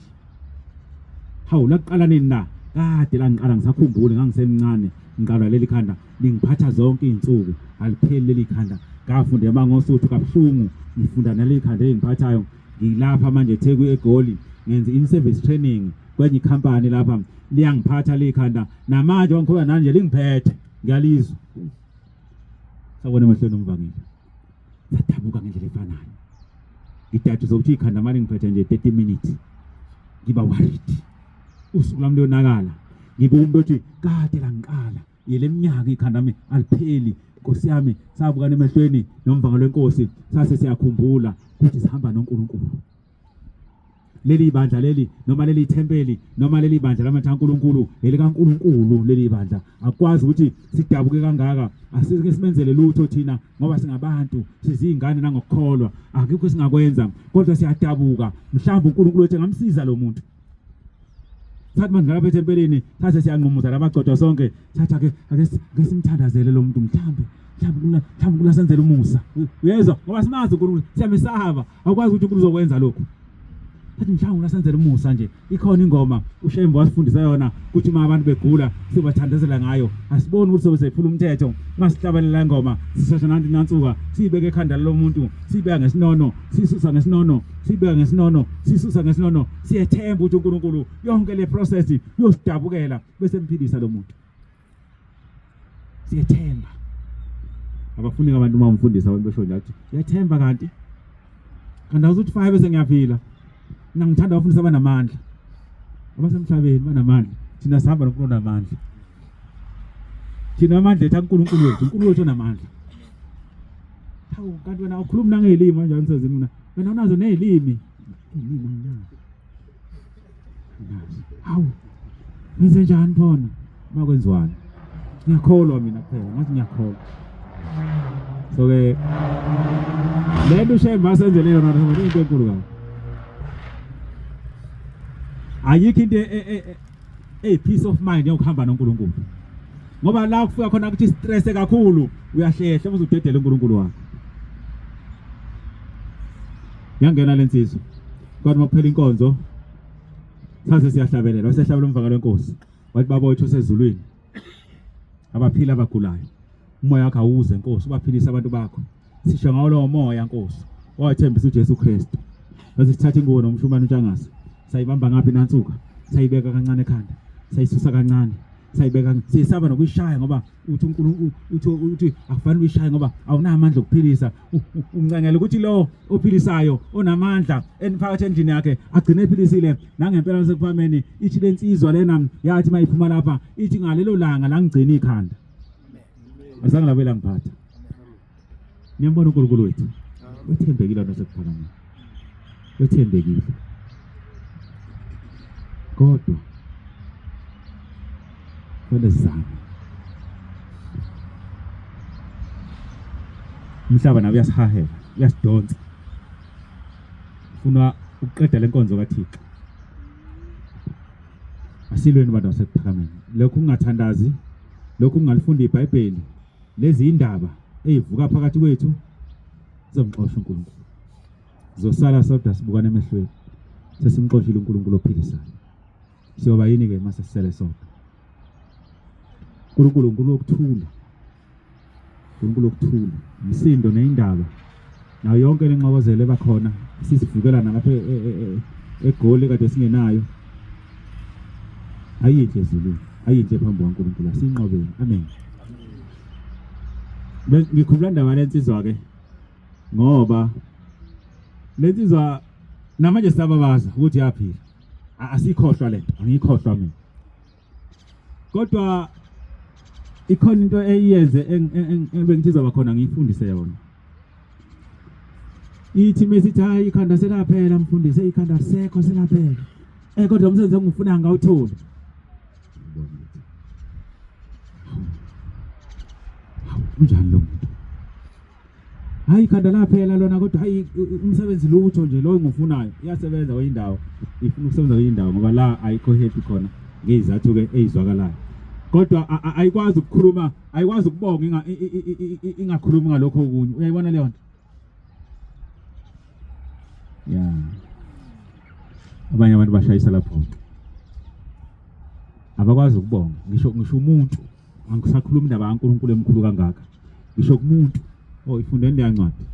Hawu laqala nini na? Kade langiqala ngisakhumbule ngangisemncane ngiqalwa leli khanda lingiphatha zonke izinsuku alipheli leli khanda ngafunda eMangosuthu kabuhlungu ngifunda naleli khanda elingiphathayo ngilapha manje eTheku eGoli ngenza in-service training kwenye ikhampani lapha liyangiphatha likhanda namanje wangikhuluma nanje lingiphethe ngiyalizwa sabona emehlweni umvangeli sadabuka ngendlela efanayo ngidadu zokuthi ikhanda manje ngiphethe nje 30 minutes ngiba worried usuku lami liyonakala ngibuka umuntu othi kade langiqala yile minyaka ikhanda lami alipheli nkosi yami sabukana emehlweni nomvangelo wenkosi sase siyakhumbula ukuthi sihamba noNkulunkulu leli bandla leli noma leli thempeli noma leli bandla lamatha kaNkulunkulu leli kaNkulunkulu leli bandla akwazi ukuthi sidabuke kangaka asike simenzele lutho thina ngoba singabantu sizingane nangokukholwa akukho singakwenza kodwa siyadabuka mhlawumbe uNkulunkulu wethu engamsiza lo muntu sathi manje lapha ethempelini sase siyanqumuza labagcotshwa sonke sathi ake ake ake simthandazele lo muntu mhlambe mhlambe mhlambe kulasenzela umusa uyezwa ngoba simazi uNkulunkulu siyamesaba awukwazi ukuthi uNkulunkulu uzokwenza lokhu sathi mhlawumbe ulasenzela umusa nje ikhona ingoma uShembe wasifundisa yona ukuthi uma abantu begula sibathandazela ngayo asiboni ukuthi sobe sephula umthetho uma sihlabelela ingoma sishesha nanti nansuka siyibeke ekhanda lomuntu siyibeka ngesinono sisusa ngesinono siyibeka ngesinono sisusa ngesinono siyethemba ukuthi uNkulunkulu yonke le process uyosidabukela bese emphilisa lo muntu. Siyethemba. Abafuni abantu uma umfundisi abantu besho nje athi yethemba kanti kanti awuzuthi 5 bese ngiyaphila. Mina ngithanda abafundisi abanamandla. Abasemhlabeni banamandla. Thina sihamba noNkulunkulu onamandla. Thina amandla ethu akuNkulunkulu wethu, uNkulunkulu wethu onamandla. Hawu kanti wena awukhulumi nangey'limi kanjani msazini mina? Wena unazo ney'limi. Iy'limi anginazo. Hawu wenze njani phona? Makwenziwani? Ngiyakholwa mina kuphela, ngathi ngiyakholwa. So ke le nto uShembe asenzele yona into enkulu kabi. Ayikho into eyi peace of mind yokuhamba noNkulunkulu. Ngoba la kufika khona ukuthi stress kakhulu uyahlehla uze udedele uNkulunkulu wakho. Yangena lensizwa. Kwathi makuphela inkonzo sase siyahlabelela, wasehlabela umvangelo wenkosi. Wathi baba wethu osezulwini abaphila abagulayo umoya wakho awuze Nkosi ubaphilise abantu bakho sisho ngawo lowo moya Nkosi owathembisa uJesu Kristu bese sithatha ingubo nomshumane uNtshangase sayibamba ngaphi nansuka sayibeka kancane ekhanda sayisusa kancane sayibeka siyisaba nokuyishaya ngoba uthi uNkulunkulu uthi uthi akufanele uyishaye ngoba awunamandla okuphilisa uncengela ukuthi lo ophilisayo onamandla eniphakathi endlini yakhe agcine ephilisile nangempela lasekuphameni ithi lensizwa lena yathi mayiphuma lapha ithi ngalelo langa la ngigcina ikhanda azange labe langiphatha niyambona uNkulunkulu wethu wethembekile nosekuphakameni wethembekile kodwa kufanele sizame umhlaba nawo uyasihahela uyasidonsa ufuna ukuqeda lenkonzo kaThixo asilweni bantu basekuphakameni lokhu kungathandazi lokhu kungalifundi iBhayibheli lezi indaba ezivuka phakathi kwethu zomxosha uNkulunkulu zosala sodwa sibukana emehlweni sesimxoshile uNkulunkulu ophilisayo siyoba yini ke mase sisele sodwa uNkulunkulu uNkulunkulu wokuthula uNkulunkulu wokuthula umsindo neyindaba nayo yonke lenxokozelo ebakhona sisivukela nalapha e, e, e, eGoli kade singenayo ayinhle ezulwini ayinhle phambi kwaNkulunkulu asinqobeni amen ngikhumbula indaba lensizwa ke ngoba lensizwa namanje sisababaza ukuthi yaphila asikhohlwa lento angiyikhohlwa mina kodwa ikhona into eyenze ebengithi izoba khona ngiyifundise yona ithi mesithi hayi ikhanda selaphela mfundise ikhanda sekho selaphela eh kodwa umsebenzi engifuna ngawutholi unjani lo muntu hayi ikhanda laphela lona kodwa hayi umsebenzi lutho nje lo engiwufunayo iyasebenza kwenye indawo ifuna ukusebenza kwenye indawo ngoba la ayikho happy khona ngezizathu ke ezizwakalayo kodwa ayikwazi ukukhuluma ayikwazi ukubonga ingakhulumi ngalokho okunye uyayibona leyo nto ya abanye abantu bashayisa lapho abakwazi ukubonga ngisho ngisho umuntu angisakhulumi indaba kaNkulunkulu emkhulu kangaka ngisho kumuntu oh ifundeni leya ncwadi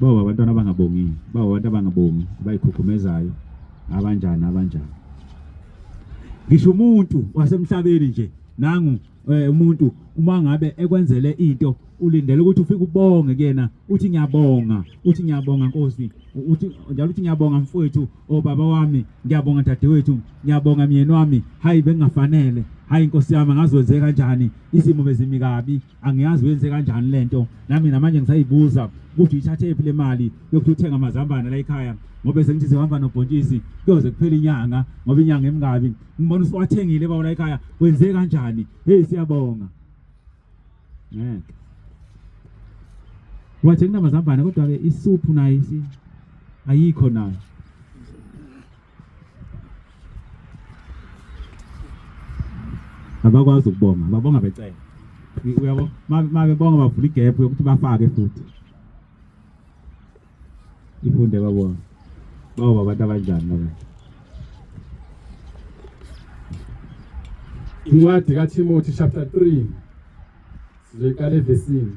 bawo abantwana abangabongi bawo abantu abangabongi abayikhukhumezayo abanjani abanjani ngisho umuntu wasemhlabeni nje nangu eh, umuntu uma ngabe ekwenzele into ulindele ukuthi ufike ubonge kuyena uthi ngiyabonga uthi ngiyabonga Nkosi uthi njalo uthi ngiyabonga mfowethu obaba oh, wami ngiyabonga dadewethu ngiyabonga myeni wami hayi bengafanele hayi inkosi yami ngazi wenze kanjani isimo bezimi kabi angiyazi wenze kanjani lento nami namanje ngisayibuza ukuthi uyithathe phi le mali yokuthi uthenga amazambane la ekhaya ngoba sengithi sihamba nobhontshisi kuyoze kuphela inyanga ngoba inyanga emkabi ngibona usuwathengile baba la ekhaya wenze kanjani hey siyabonga ngeke wathi kunamazambane kodwa ke isuphu nayo isi ayikho nayo abakwazi ukubonga babonga becela uyabo mabebonga bavula igap yokuthi bafake futhi ifunde babona bawo abantu abanjani laba Incwadi kaThimothi chapter 3 sizoyiqala evesini.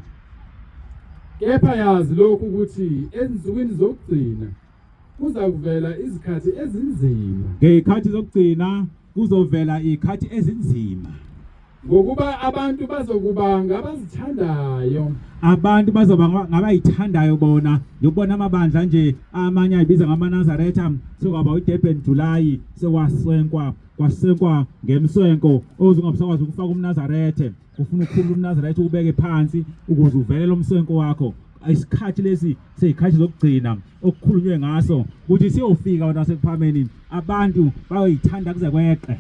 Kepha yazi lokhu ukuthi ezinsukwini zokugcina kuza kuvela izikhathi ezinzima. Ngezikhathi zokugcina kuzovela izikhathi ezinzima. Ngokuba abantu bazokuba ngabazithandayo. Abantu bazoba ngabayithandayo bona ngiyobona amabandla nje amanye ayibiza ngamaNazaretha sekwaba uDurban July sekwaswenkwa kwasenkwa ngemswenko ozungabusakwazi ukufaka umNazarethe ufuna ukukhulula umNazaretha ubeke phansi ukuze uvelele umswenko wakho. Isikhathi lesi seyikhathi zokugcina okukhulunywe ngaso ukuthi siyofika wena wasekuphameni abantu bayoyithanda kuze kweqe.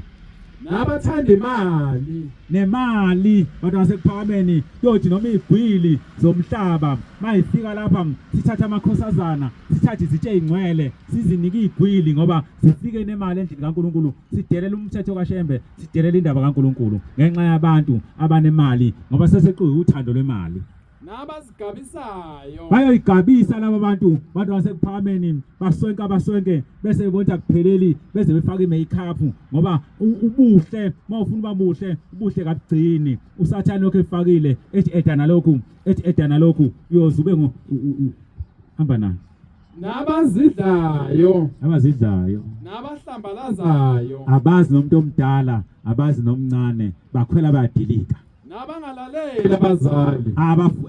Nabathanda imali. Nemali bantu basekuphakameni kuyothi noma igwili zomhlaba mayifika lapha sithatha amakhosazana sithathe izitshe ezingcwele sizinike igwili ngoba zifike nemali endlini kaNkuluNkulu sidelela umthetho kaShembe sidelela indaba kaNkuluNkulu ngenxa yabantu abanemali ngoba seseqiwe uthando lwemali. Nabazigabisayo. Bayoyigabisa laba bantu, bantu basekuphakameni baswenka baswenke bese bebona akupheleli beze befake i-makeup ngoba ubuhle uma ufuna uba buhle ubuhle kabugcini usathane lokho efakile ethi eda nalokhu ethi eda nalokhu uyoze ube ngo hamba naye. Nabazidlayo. Abazidlayo. Nabahlambalazayo. Abazi nomuntu omdala abazi nomncane bakhwela bayadilika. Nabangalaleli abazali.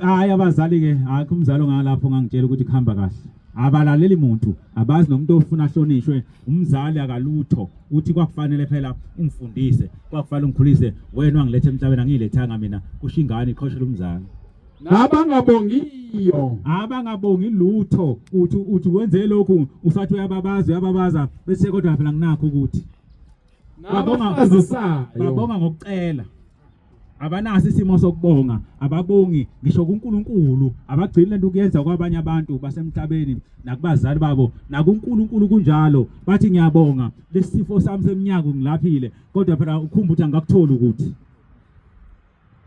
Hayi abazali ke akho umzali ongalapho ongangitshela ukuthi kuhamba kahle. Abalaleli muntu, abazi nomuntu ofuna ahlonishwe, umzali akalutho. Uthi kwakufanele phela ungifundise, kwakufanele ungikhulise, wena wangiletha emhlabeni angiyilethanga mina, kusho ingane iqhoshela umzali. Nabangabongiyo. Abangabongi lutho, uthi uthi wenze lokhu usathi uyababaza uyababaza bese kodwa phela nginakho ukuthi Nabahlazisayo. Babonga ngokucela. Abanaso isimo sokubonga, ababongi ngisho kuNkulunkulu, abagcini lento ukuyenza kwabanye abantu basemhlabeni nakubazali babo, nakuNkulunkulu kunjalo. Bathi ngiyabonga lesifo sami seminyaka ngilaphile, kodwa phela ukhumba ukuthi angakutholi ukuthi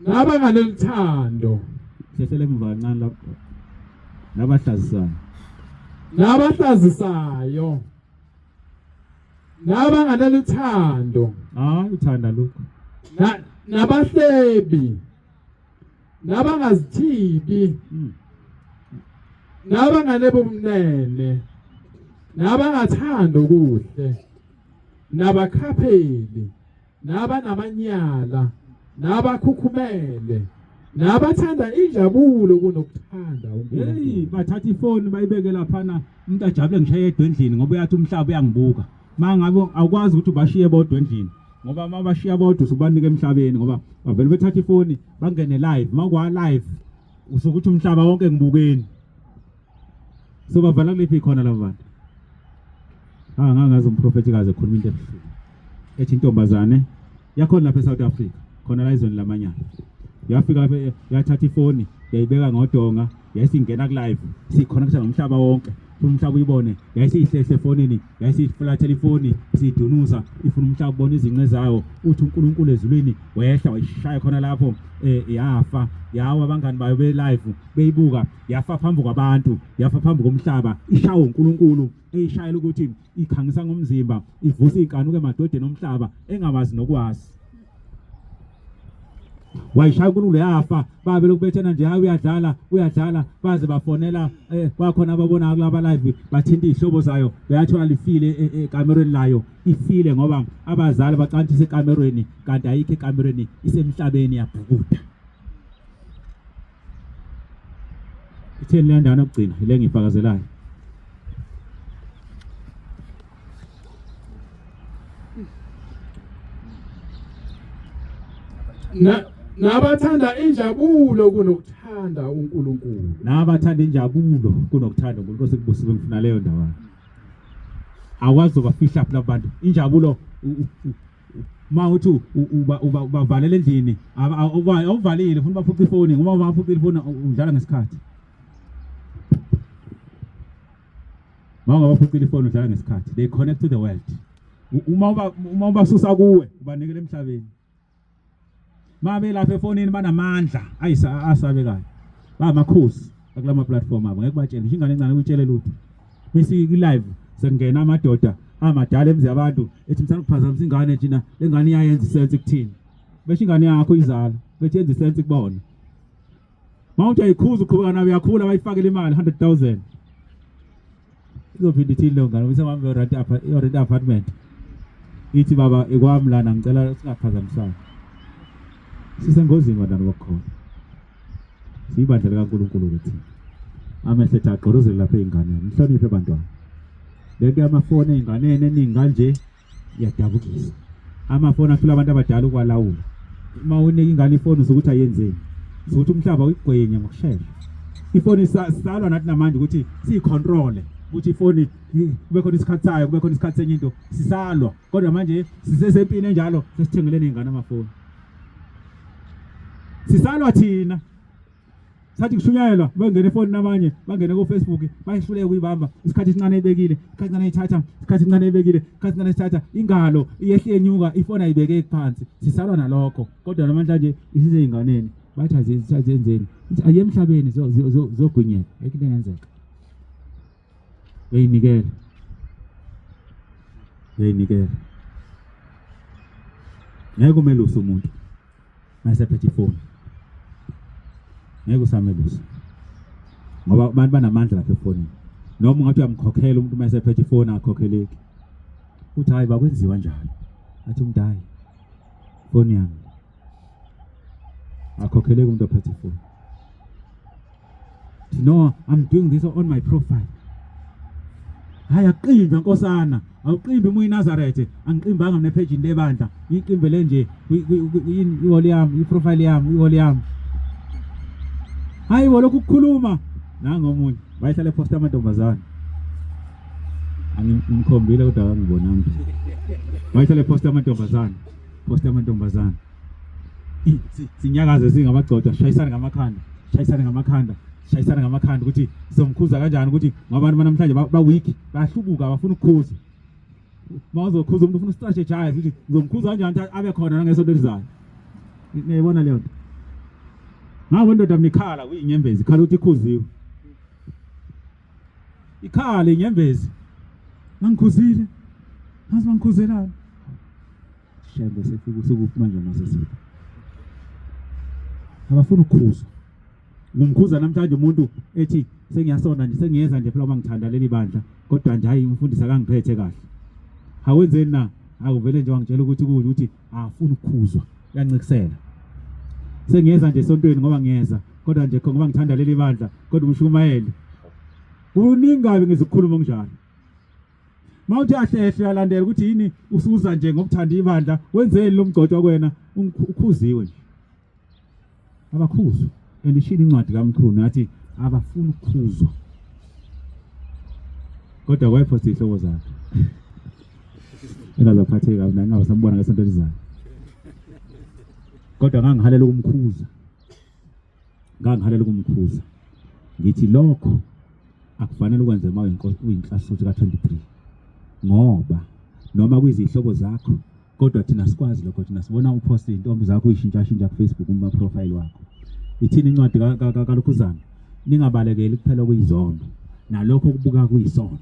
Nabanganeluthando. Hlehlele emuva kancane lapho. Nabahlazisayo. Nabahlazisayo. Nabanganeluthando. Hayi uthanda lokho. Na nabahlebi. Nabangazithibi. Nabanganebumnene. Nabangathanda okuhle. Nabakhapheli. Nabanamanyala, nabakhukhumele, nabathanda injabulo kunokuthanda uNkulunkulu. Hey, bathatha ifoni bayibeke laphana umuntu ajabule ngisho yedwa endlini ngoba uyathi umhlaba uyangibuka. Mangabe awukwazi ukuthi ubashiye bodwa endlini ngoba uma bashiya bodwa usubanika emhlabeni ngoba bavele bethatha ifoni bangene live. Makwa live usukuthi umhlaba wonke ngibukeni. So bavala kuliphi ikhona labo bantu? Ah, ngangazi umprofethi kaze ekhuluma into ebuhlungu. Ethi intombazane yakhona lapha eSouth Africa, khona la ezweni lamanyala. Yafika lapha yathatha ifoni yayibeka ngodonga, yayisingena ku live, sikhona nomhlaba wonke. Ufuna umhlaba uyibone, yayisiyihlehle efonini, yayisiyifulathela ifoni, isiyidunusa, ifuna umhlaba ubone izinqe zayo. Uthi uNkulunkulu ezulwini wehla wayishaya khona lapho, yafa, yawa abangani bayo be live beyibuka yafa phambi kwabantu, yafa phambi komhlaba, ishawa uNkulunkulu eyishayela ukuthi ikhangisa ngomzimba, ivusa inkanuko emadodeni omhlaba engawazi nokwazi. Wayishaya uNkulunkulu yafa, babe lokhu bethena nje hayi uyadlala, uyadlala, baze bafonela kwakhona ababona kulaba live bathinta izihlobo zayo, bayathola lifile ekamerweni layo, ifile ngoba abazali bacantisa ekamerweni kanti ayikho ekamerweni, isemhlabeni yabhukuda. Itheni le ndawo yokugcina ile ngiyifakazelayo. Nabathanda injabulo kunokuthanda uNkulunkulu. Nabathanda injabulo kunokuthanda uNkulunkulu. Sekubusiwe ngifuna leyo ndawo. Awukwazi ubafihla phi labo bantu. Injabulo uma uthi ubavalela endlini awuvalile ufuna baphuca ifoni ngoba baphuca ifoni udlala ngesikhathi. Uma ungabaphucile ifoni udlala ngesikhathi. They connect to the world. Uma ubasusa kuwe ubanikela emhlabeni. Uma belapha efonini banamandla asabekayo. Bamakhosi akulama platform abo ngeke batshele ngisho ingane encane uyitshele lutho. Bese i-live sekungena amadoda amadala emzi yabantu ethi msana kuphazamisa ingane thina le ngane iyayenza isense kuthini. Besho ingane yakho izala bethi yenza isense kubona. Mawuthi ayikhuza uqhubeka nayo uyakhula bayifakele imali 100,000. Izophinda ithini leyo ngane ubese rent rent apartment. Ithi baba ikwami lana ngicela singaphazamisani. Sisengozini bantwana bokukhona. Siyibandla likaNkulunkulu ke thina. Amehlo ethu agqolozele lapha ey'nganeni. Nihloniphe bantwana. Le nto yamafoni ey'nganeni eningi kanje iyadabukisa. Amafoni ahlula abantu abadala ukwalawula. Uma unika ingane ifoni usukuthi ayenzeni. Sukuthi umhlaba uyigwenye ngokushesha. Ifoni salwa nathi namanje ukuthi siyicontrole ukuthi ifoni kube khona isikhathi sayo kube khona isikhathi senye into sisalwa kodwa manje sisesempini enjalo sesithengelene ingane amafoni sisalwa thina sathi kushunyayelwa bangene efoni nabanye bangene ko-Facebook bayihluleka ukuyibamba isikhathi esincane ebekile isikhathi esincane ithatha isikhathi esincane ebekile isikhathi esincane isithatha ingalo iyehle yenyuka ifoni ayibekeki phansi sisalwa nalokho kodwa namhlanje isiseyinganeni bathi azenzeni aye emhlabeni zogwinyeka ayikho into engenzeka uyayinikela uyayinikela ngeke umeluse umuntu mayesephethe ifoni ngeke usameluse ngoba abantu banamandla lapha efonini noma ungathi uyamkhokhela umuntu uma esephethe ifoni akakhokheleki uthi hayi bakwenziwa njalo athi umuntu hayi ifoni yami akhokheleki umuntu ophethe ifoni no i'm doing this on my profile hayi aqimbe nkosana awuqimbi uma uyiNazarethe angiqimbanga mina ephejini lebandla ngiqimbele nje i-wall yami i-profile yami i-wall yami hayi bo lokhu kukhuluma nangomunye wayehlala eposta amantombazane angimkhombile kodwa akangibonanga wayehlala eposta amantombazane posta amantombazane sinyakaze singamagcotshwa shayisane ngamakhanda shayisane ngamakhanda shayisane ngamakhanda ukuthi sizomkhuza kanjani ukuthi ngoba abantu banamhlanje ba-weak bayahlubuka bafuna ukukhuza uma uzokhuza umuntu ufuna ustrategize ukuthi ngizomkhuza kanjani ukuthi abe khona nangesonto elizayo niyayibona leyo nto ngabo indoda mnikhala kuyinyembezi ikhala ukuthi ikhuziwe ikhala inyembezi ngangikhuzile ngazi bangikhuzelani Shembe sefika usekuphi manje masesiphi abafuna ukukhuzwa ngumkhuza namhlanje umuntu ethi sengiyasona nje sengiyeza nje phela uma ngithanda leli bandla kodwa nje hayi umfundisi akangiphethe kahle awenzeni na akuvele nje wangitshela ukuthi kuhle ukuthi afuna ukukhuzwa uyancikisela sengiyeza nje esontweni ngoba ngiyeza kodwa nje ngoba ngithanda leli bandla kodwa umshumayeli kuningi kabi ngizokukhuluma okunjalo Mawuthi ahlehle uyalandela ukuthi yini usuza nje ngokuthanda ibandla wenzeni lo mgcotshwa kwena ukhuziwe nje abakhuzwa and ishilo incwadi kaMchunu yathi abafuni ukukhuzwa kodwa wayephosta iy'hlobo zakhe engaze aphatheke kabi naye ngabe sambona ngesonto elizayo kodwa ngangihalela ukumkhuza ngangihalela ukumkhuza ngithi lokho akufanele ukwenze uma uyinhlasuthi ka-23 ngoba noma kwizihlobo zakho kodwa thina sikwazi lokho thina sibona uphosta iy'ntombi zakho uyishintshashintsha ku-Facebook uma profile wakho ithini incwadi kaLukhuzana ningabalekeli kuphela kuyizono nalokho kubuka kuyisono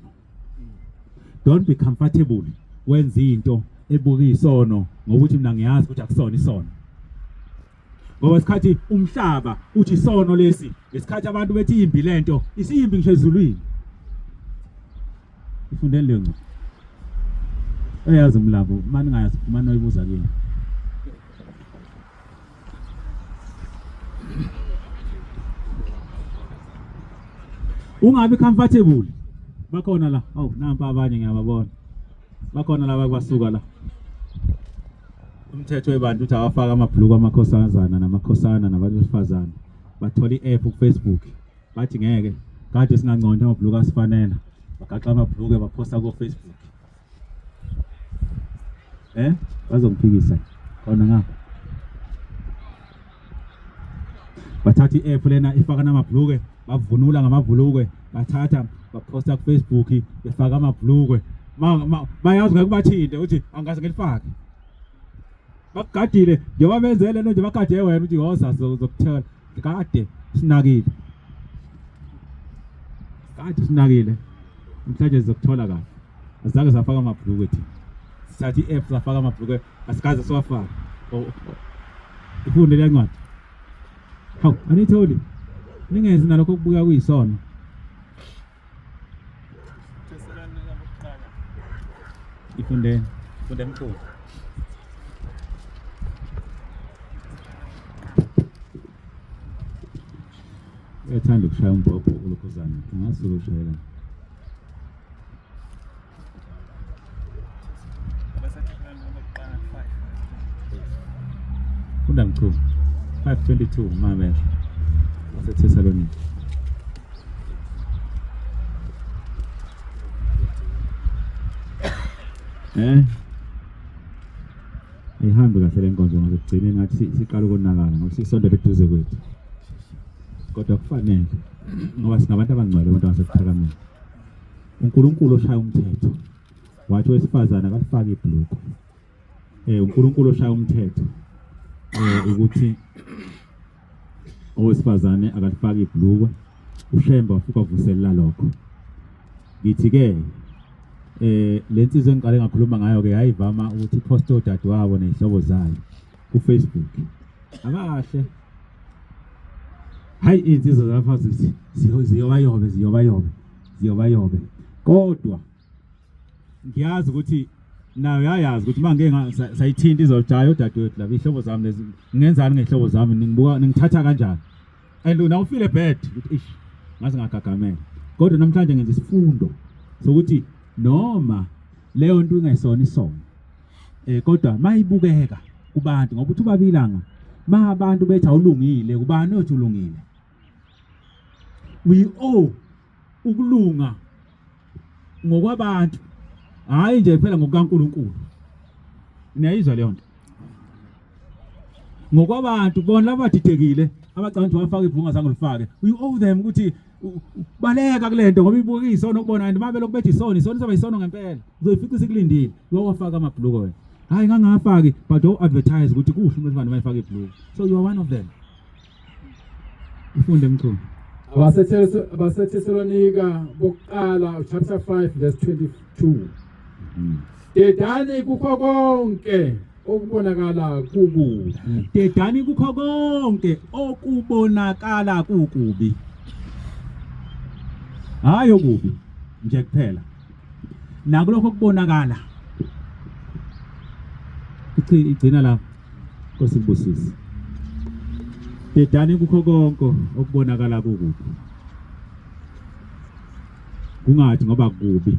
don't be comfortable wenza into ebuka isono ngokuthi mina ngiyazi ukuthi akusona isono ngoba isikhathi umhlaba uthi isono lesi ngesikhathi abantu bethi imbi lento isiyimbi ngisho ezulwini ifundeni leyo ncwadi eyazi umlambo uma ningayazi phumani noyibuza kini ungabi comfortable bakhona la awu nampa abanye ngiyababona bakhona laba kubasuka la umthetho webandla uthi awafake amabhuluku amakhosazana namakhosana nabantu besifazane bathola i-app ku-Facebook bathi ngeke kade singangcono amabhuluku asifanela bagaxa amabhuluku baphosta ko-Facebook eh bazongiphikisa khona ngapha bathatha i-app lena ifaka namabhulukwe bavunula ngamabhulukwe bathatha baphosta ku-Facebook befaka amabhulukwe bayazi ngeke bathinte ukuthi angikaze ngilifake bakugadile njengoba benzele lento nje bagade wena ukuthi woza zokuthola kade sinakile kade sinakile namhlanje sizokuthola kahle azange safaka amabhulukwe thina sithatha i-app safaka amabhulukwe asikaze siwafake oh, oh. ifunde le ncwadi hawu aniyitholi ningenzi nalokho kubuka kuyisono ifundeni funde mkhulu Uyathanda ukushaya umbhobho ulokhuzana. Ungasuke ushayela. Funda mchunu. 522 mamesho. WaseThesalonika. Eh? Ayihambi kahle le nkonzo ngoba ekugcineni ngathi siqala ukonakala ngoba sisondele eduze kwethu. Kodwa kufanele ngoba singabantu abangcwele abantu basekuphakameni. uNkulunkulu oshaya umthetho wathi wesifazane akalifaki ibhulukwe. Eh uNkulunkulu oshaya umthetho ukuthi owesifazane akalifaki ibhulukwe. uShembe wafika wavuselela lokho. Ngithi ke le nsizwa engiqale ngakhuluma ngayo ke yayivama ukuthi iposte odadewabo nezihlobo zayo ku Facebook. Akahle. Hayi insizwa zafazi ziyobayobe ziyobayobe ziyobayobe. Kodwa ngiyazi ukuthi nayo yayazi ukuthi uma ngeke sayithinta izojaya odadewethu laba ihlobo zami lezi ngenzani ngehlobo zami ningibuka ningithatha kanjani and now ufeel bad ukuthi ish ngaze ngagagamela kodwa namhlanje ngenza isifundo sokuthi noma leyo nto ingesona isono kodwa mayibukeka kubantu ngoba uthi ubabilanga ma abantu bethi awulungile kubani othi ulungile we owe ukulunga ngokwabantu hayi nje phela ngokukaNkuluNkulu niyayizwa leyo nto ngokwabantu bona labadidekile abacabanga ukuthi wafaka ibhunga zange ulifake you owe them ukuthi baleka kule nto ngoba ibuka isono kubona and mabe lokhu bethi isono isono izoba isono ngempela uzoyifica isikulindile wawafaka amabhuluko wena hayi ngangafaki but don't advertise ukuthi kuhle umuntu wesifazane mayifaka ibhuluko so you are one of them ifunde mchunu AbaseThesalonika bokuqala chapter 5 verse 22. Dedani kukho konke okubonakala kukubi. Dedani kukho konke okubonakala kukubi. Hayi okubi nje kuphela. Nakulokho kubonakala. Igcina lapho. Nkosi ibusise. Dedani kukho konke okubonakala kukubi. Kungathi ngoba kubi.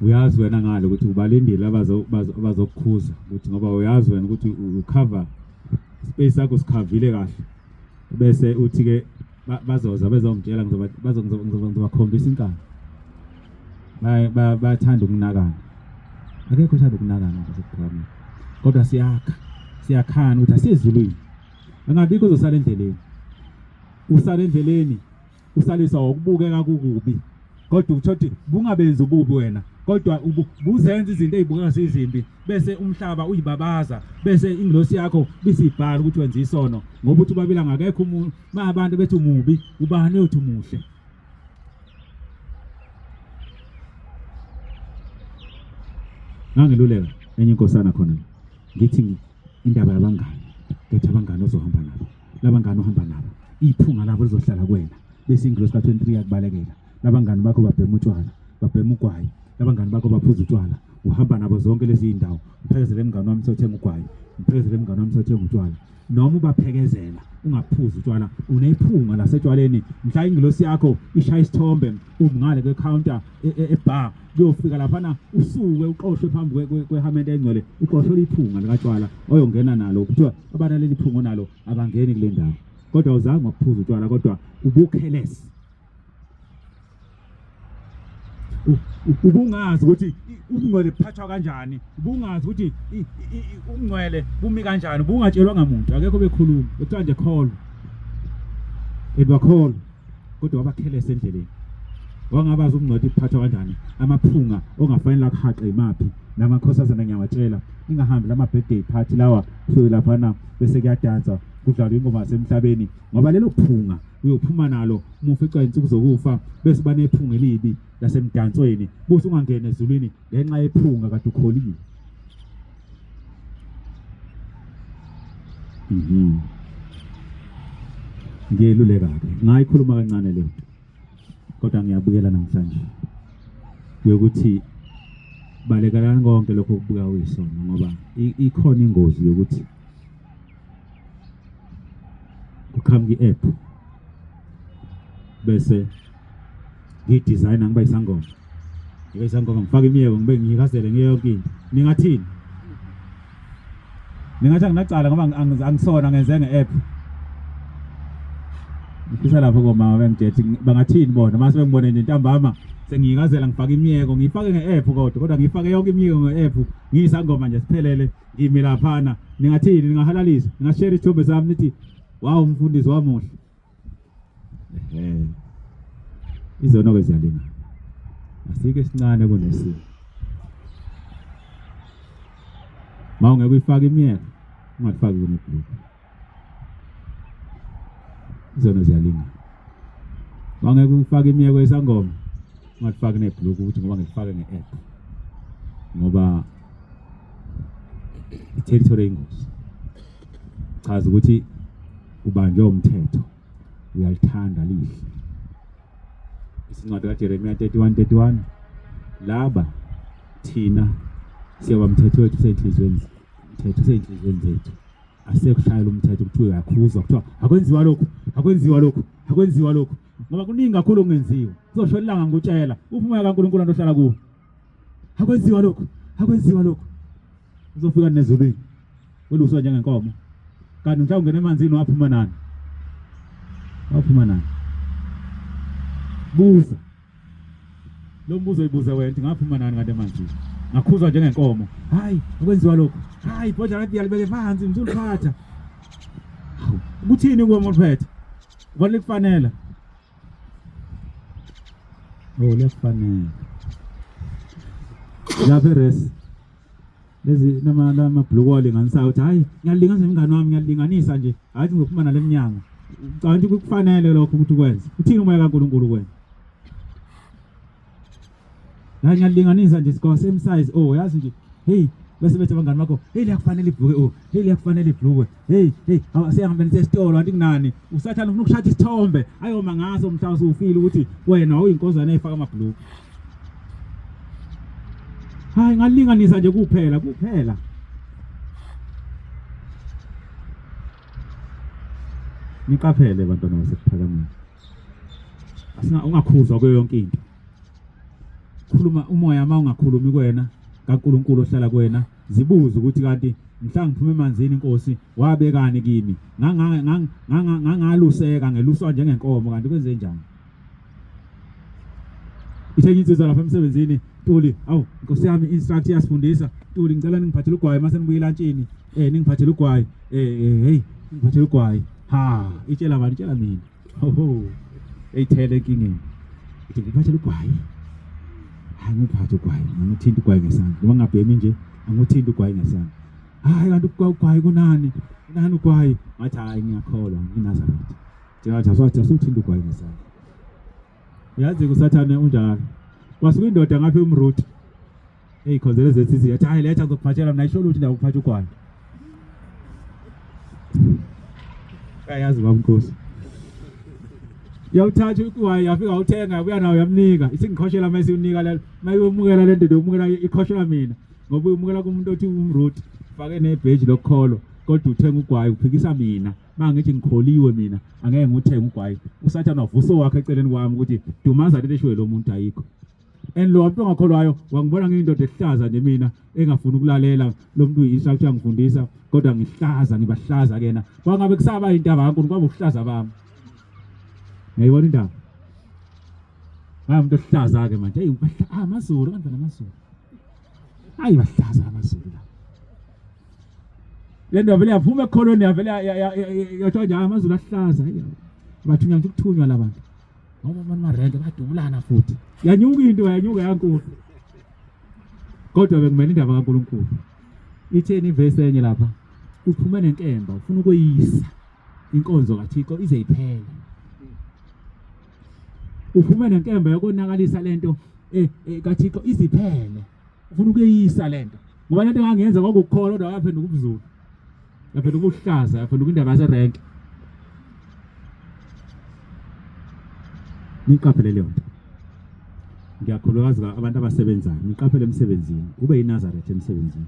Uyazi wena ngalo ukuthi ubalindile abazokukhuza ukuthi ngoba uyazi wena ukuthi ucover space sakho sikhavile kahle. Bese uthi ke bazoza bezongitshela ngizobakhombisa inkani. Bayathanda ukunakana. Akekho othanda ukunakana nje. Kodwa siyakha, siyakhana ukuthi asizulwini. Angabikho uzosala endleleni. Usala endleleni usaliswa ukubukeka kukubi. Kodwa uthothi bungabenzi ububi wena kodwa buzenza izinto ezibukeka zizimbi bese umhlaba uyibabaza bese ingilosi yakho bisibhala ukuthi wenza isono ngoba uthi ubabila ngakekho umuntu ma abantu bethi umubi ubani othi umuhle. Ngangiluleka enye inkosana khona ngithi indaba yabangani ngithi abangani ozohamba nabo labangani ohamba nabo iphunga labo lizohlala kuwena bese ingilosi ka-23 yakubalekela labangani bakho babhema utshwala babhema ugwayi labangani bakho baphuza utshwala uhamba nabo zonke lezi zindawo mphekezele mngani wami sothenga ugwayi mphekezele mngani wami sothenga utshwala noma ubaphekezela ungaphuzi utshwala unephunga lasetshwaleni mhla ingilosi yakho ishaya isithombe umngale kwe-counter ebar kuyofika laphana usuke uqoshwe phambi kwehamente engcwele uqoshwe iphunga likatshwala oyongena nalo kuthiwa abanaleli phunga onalo abangeni kule ndawo kodwa awuzange waphuza utshwala kodwa ubucareless ubungazi ukuthi ubungcwele buphathwa kanjani ubungazi ukuthi ubungcwele bumi kanjani ubungatshelwa ngamuntu akekho bekhuluma bekuthiwa nje kholwa ebakholwa kodwa wabakhelesa endleleni wangabazi ubungcwele buphathwa kanjani amaphunga ongafanele akuhaqe imaphi namakhosazana ngiyawatshela ningahambi lama birthday party lawa kusuke laphana bese kuyadansa kudlalwa ingoma yasemhlabeni ngoba lelo phunga uyophuma nalo uma uficwa insuku zokufa bese uba nephunga elibi lasemdansweni buse ungangena ezulwini ngenxa yephunga kade ukholiwe. Ngiyeluleka ke ngayikhuluma kancane le nto kodwa ngiyabuyela namhlanje yokuthi balekelani konke lokho okubuka kuyisono ngoba ikhona ingozi yokuthi kuqhamuka i-app Bese ngidesigner ngiba isangoma. Ngibe isangoma ngifake imiyeko ngibe ngiyikazele ngiye yonke into. Ningathini? Ningathi anginacala ngoba angisona ngenze nge-app. Ngifisa lapho komama bengijethi bangathini bona mase bengibone nje ntambama sengiyikazela ngifaka imiyeko ngiyifake nge-app kodwa kodwa ngiyifake yonke imiyeko nge-app ngiyisangoma nje siphelele ngimi laphana ningathini ningahalalisa ningashare isithombe sami nithi wow umfundisi wamuhle ehe izono ke ziyalingana asikho esincane kunesinye ma ungeke uyifake imiyeko ungalifaki kunebhuluku izono ziyalingana ma ungeke uyifake imiyeko yesangoma ungalifaki nebhuluku ukuthi ngoba ngilifake nge-app ngoba i-territory eyingozi chaza ukuthi ubanjwe umthetho uyalithanda lihle isincwadi kaJeremiya 31 31 laba thina siyoba mthetho wethu usenhlizweni mthetho usenhlizweni zethu asekushayela umthetho kuthiwa uyakhuzwa kuthiwa akwenziwa lokhu akwenziwa lokhu akwenziwa lokhu ngoba kuningi kakhulu okungenziwa kuzoshona ilanga ngikutshela uphi umoya kaNkulunkulu antohlala kuwo akwenziwa lokhu akwenziwa lokhu uzofika nezulwini weluswa njengenkomo kanti mhlawumbe ungena emanzini waphuma nani waphuma nani buza lo mbuzo ibuze wena ukuthi ngaphuma nani kanti emanzini ngakhuzwa njengenkomo hayi akwenziwa lokhu hayi ibhodla lebhiya libeke phansi ngizuliphatha kuthini kuwe moliphethe ubona likufanele Oh liyakufanele. Lapha eres. Lezi nama lama blue walinganisayo ukuthi hayi ngiyalinganisa umngane wami ngiyalinganisa nje hayi ngizophuma nale mnyango. Ucabanga ukuthi kufanele lokho ukuthi ukwenze. Uthini umoya kaNkuluNkulu kuwena? Hayi ngiyalinganisa nje siko same size. Oh yazi nje. Hey bese bethi abangani bakho, hey liyakufanele ibhluke oh, hey liyakufanele ibhluke. Hey hey siyahambe nisesitolo anti kunani. Usathane ufuna ukushaya isithombe. Ayoma ngaso mhla usufile ukuthi wena uyinkozana efaka amabhluke. Hayi ngalinganisa nje kuphela kuphela. Niqaphele bantwana basekuphakameni. Asinga ungakhuzwa kuyo yonke into. Khuluma umoya uma ungakhulumi kuwena kaNkuluNkulu ohlala kuwena zibuze ukuthi kanti mhla ngiphuma emanzini inkosi wabekani kimi ngangaluseka ngeluswa njengenkomo kanti kwenze njani ithe enye insizwa lapha emsebenzini Ntuli awu nkosi yami instructor iyasifundisa Ntuli ngicela ningiphathele ugwayi mase nibuye elantshini eh ningiphathele ugwayi eh, eh hey ningiphathele ugwayi ha itshela abantu itshela mina Hoho. Eyithele enkingeni. Ithi ngiphathele ugwayi. Hayi ngiphathe ugwayi, ngangithinta ugwayi ngesandla. Noma ngingabhemi nje, anguthinta ugwayi ngesandla. Hayi kanti ugwayi kunani? Kunani ugwayi? Ngathi hayi ngiyakholwa ngiNazaretha. Njengathi aswathi asuthinta ugwayi ngesandla. Uyazi kusathane unjalo. Kwasuka indoda ngapha umruti. Hey khonzele zethithi yathi hayi letha ngizokuphathela mina ayisho lutho indaba ukuphatha ugwayi. Kayazi baba Nkosi. Yawuthatha ugwayi yafika uthenga yabuya nawo yamnika. Isingiqhoshela mase unika lelo. Mayomukela le ndoda umukela iqhoshela mina. Ngoba uyumukela kumuntu othi umruti fake nebheji lokukholwa kodwa uthenga ugwayi uphikisa mina. Mangithi ngikholiwe mina angeke ngithenge ugwayi. Usathane wavusa owakhe eceleni kwami ukuthi dumaza lento eshiwe lo muntu ayikho. And lo muntu ongakholwayo wangibona ngiyindoda ehlaza nje mina engafuni ukulalela lo muntu uyi-instructor uyangifundisa kodwa ngihlaza ngibahlaza kena. Kwangabe kusaba intaba kaNkulunkulu kwaba ukuhlaza bami. Ngiyayibona indaba. Hayi umuntu ohlaza ke manje. Hey amaZulu kanti amaZulu. Hayi bahlaza amaZulu la. Le nto vele yaphuma ekukholweni yavele yathiwa nje amaZulu ahlaza. Bathunywa nje ukuthunywa la bantu. Ngoba abantu marenke badubulana futhi. Yanyuka into yanyuka yankulu. Kodwa bekumele indaba kaNkulunkulu. Itheni ivesi enye lapha? Uphume nenkemba ufuna ukweyisa inkonzo kaThixo ize iphele. Uphume nenkemba yokonakalisa lento eh, eh kaThixo iziphele. Ufuna ukuyeyisa lento. Ngoba lento engangenza kwakukukholwa kodwa yaphenduka ubuzulu. Yaphenduka ubuhlaza, yaphenduka indaba yaserenke. Niqaphele leyo nto. Ngiyakhulekazi abantu abasebenzayo, niqaphele emsebenzini, ube yiNazaretha emsebenzini.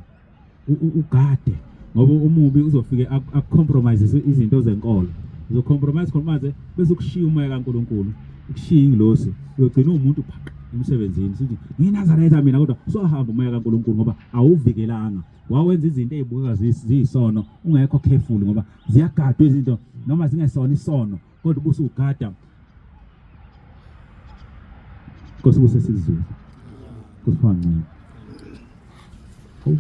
Ugade ngoba umubi uzofike akucompromise izinto zenkolo. Uzocompromise compromise bese ukushiya umoya kaNkuluNkulu. Ukushiya ingilosi uyogcina umuntu phaqa emsebenzini sithi ngiNazaretha mina kodwa usahamba umoya kaNkulunkulu ngoba awuvikelanga. Wawenza izinto ezibukeka ziyisono ungekho careful ngoba ziyagadwa izinto noma zingesona isono kodwa ubusugada. Nkosi kusesizweni. Nkosi phangcela. Hawu.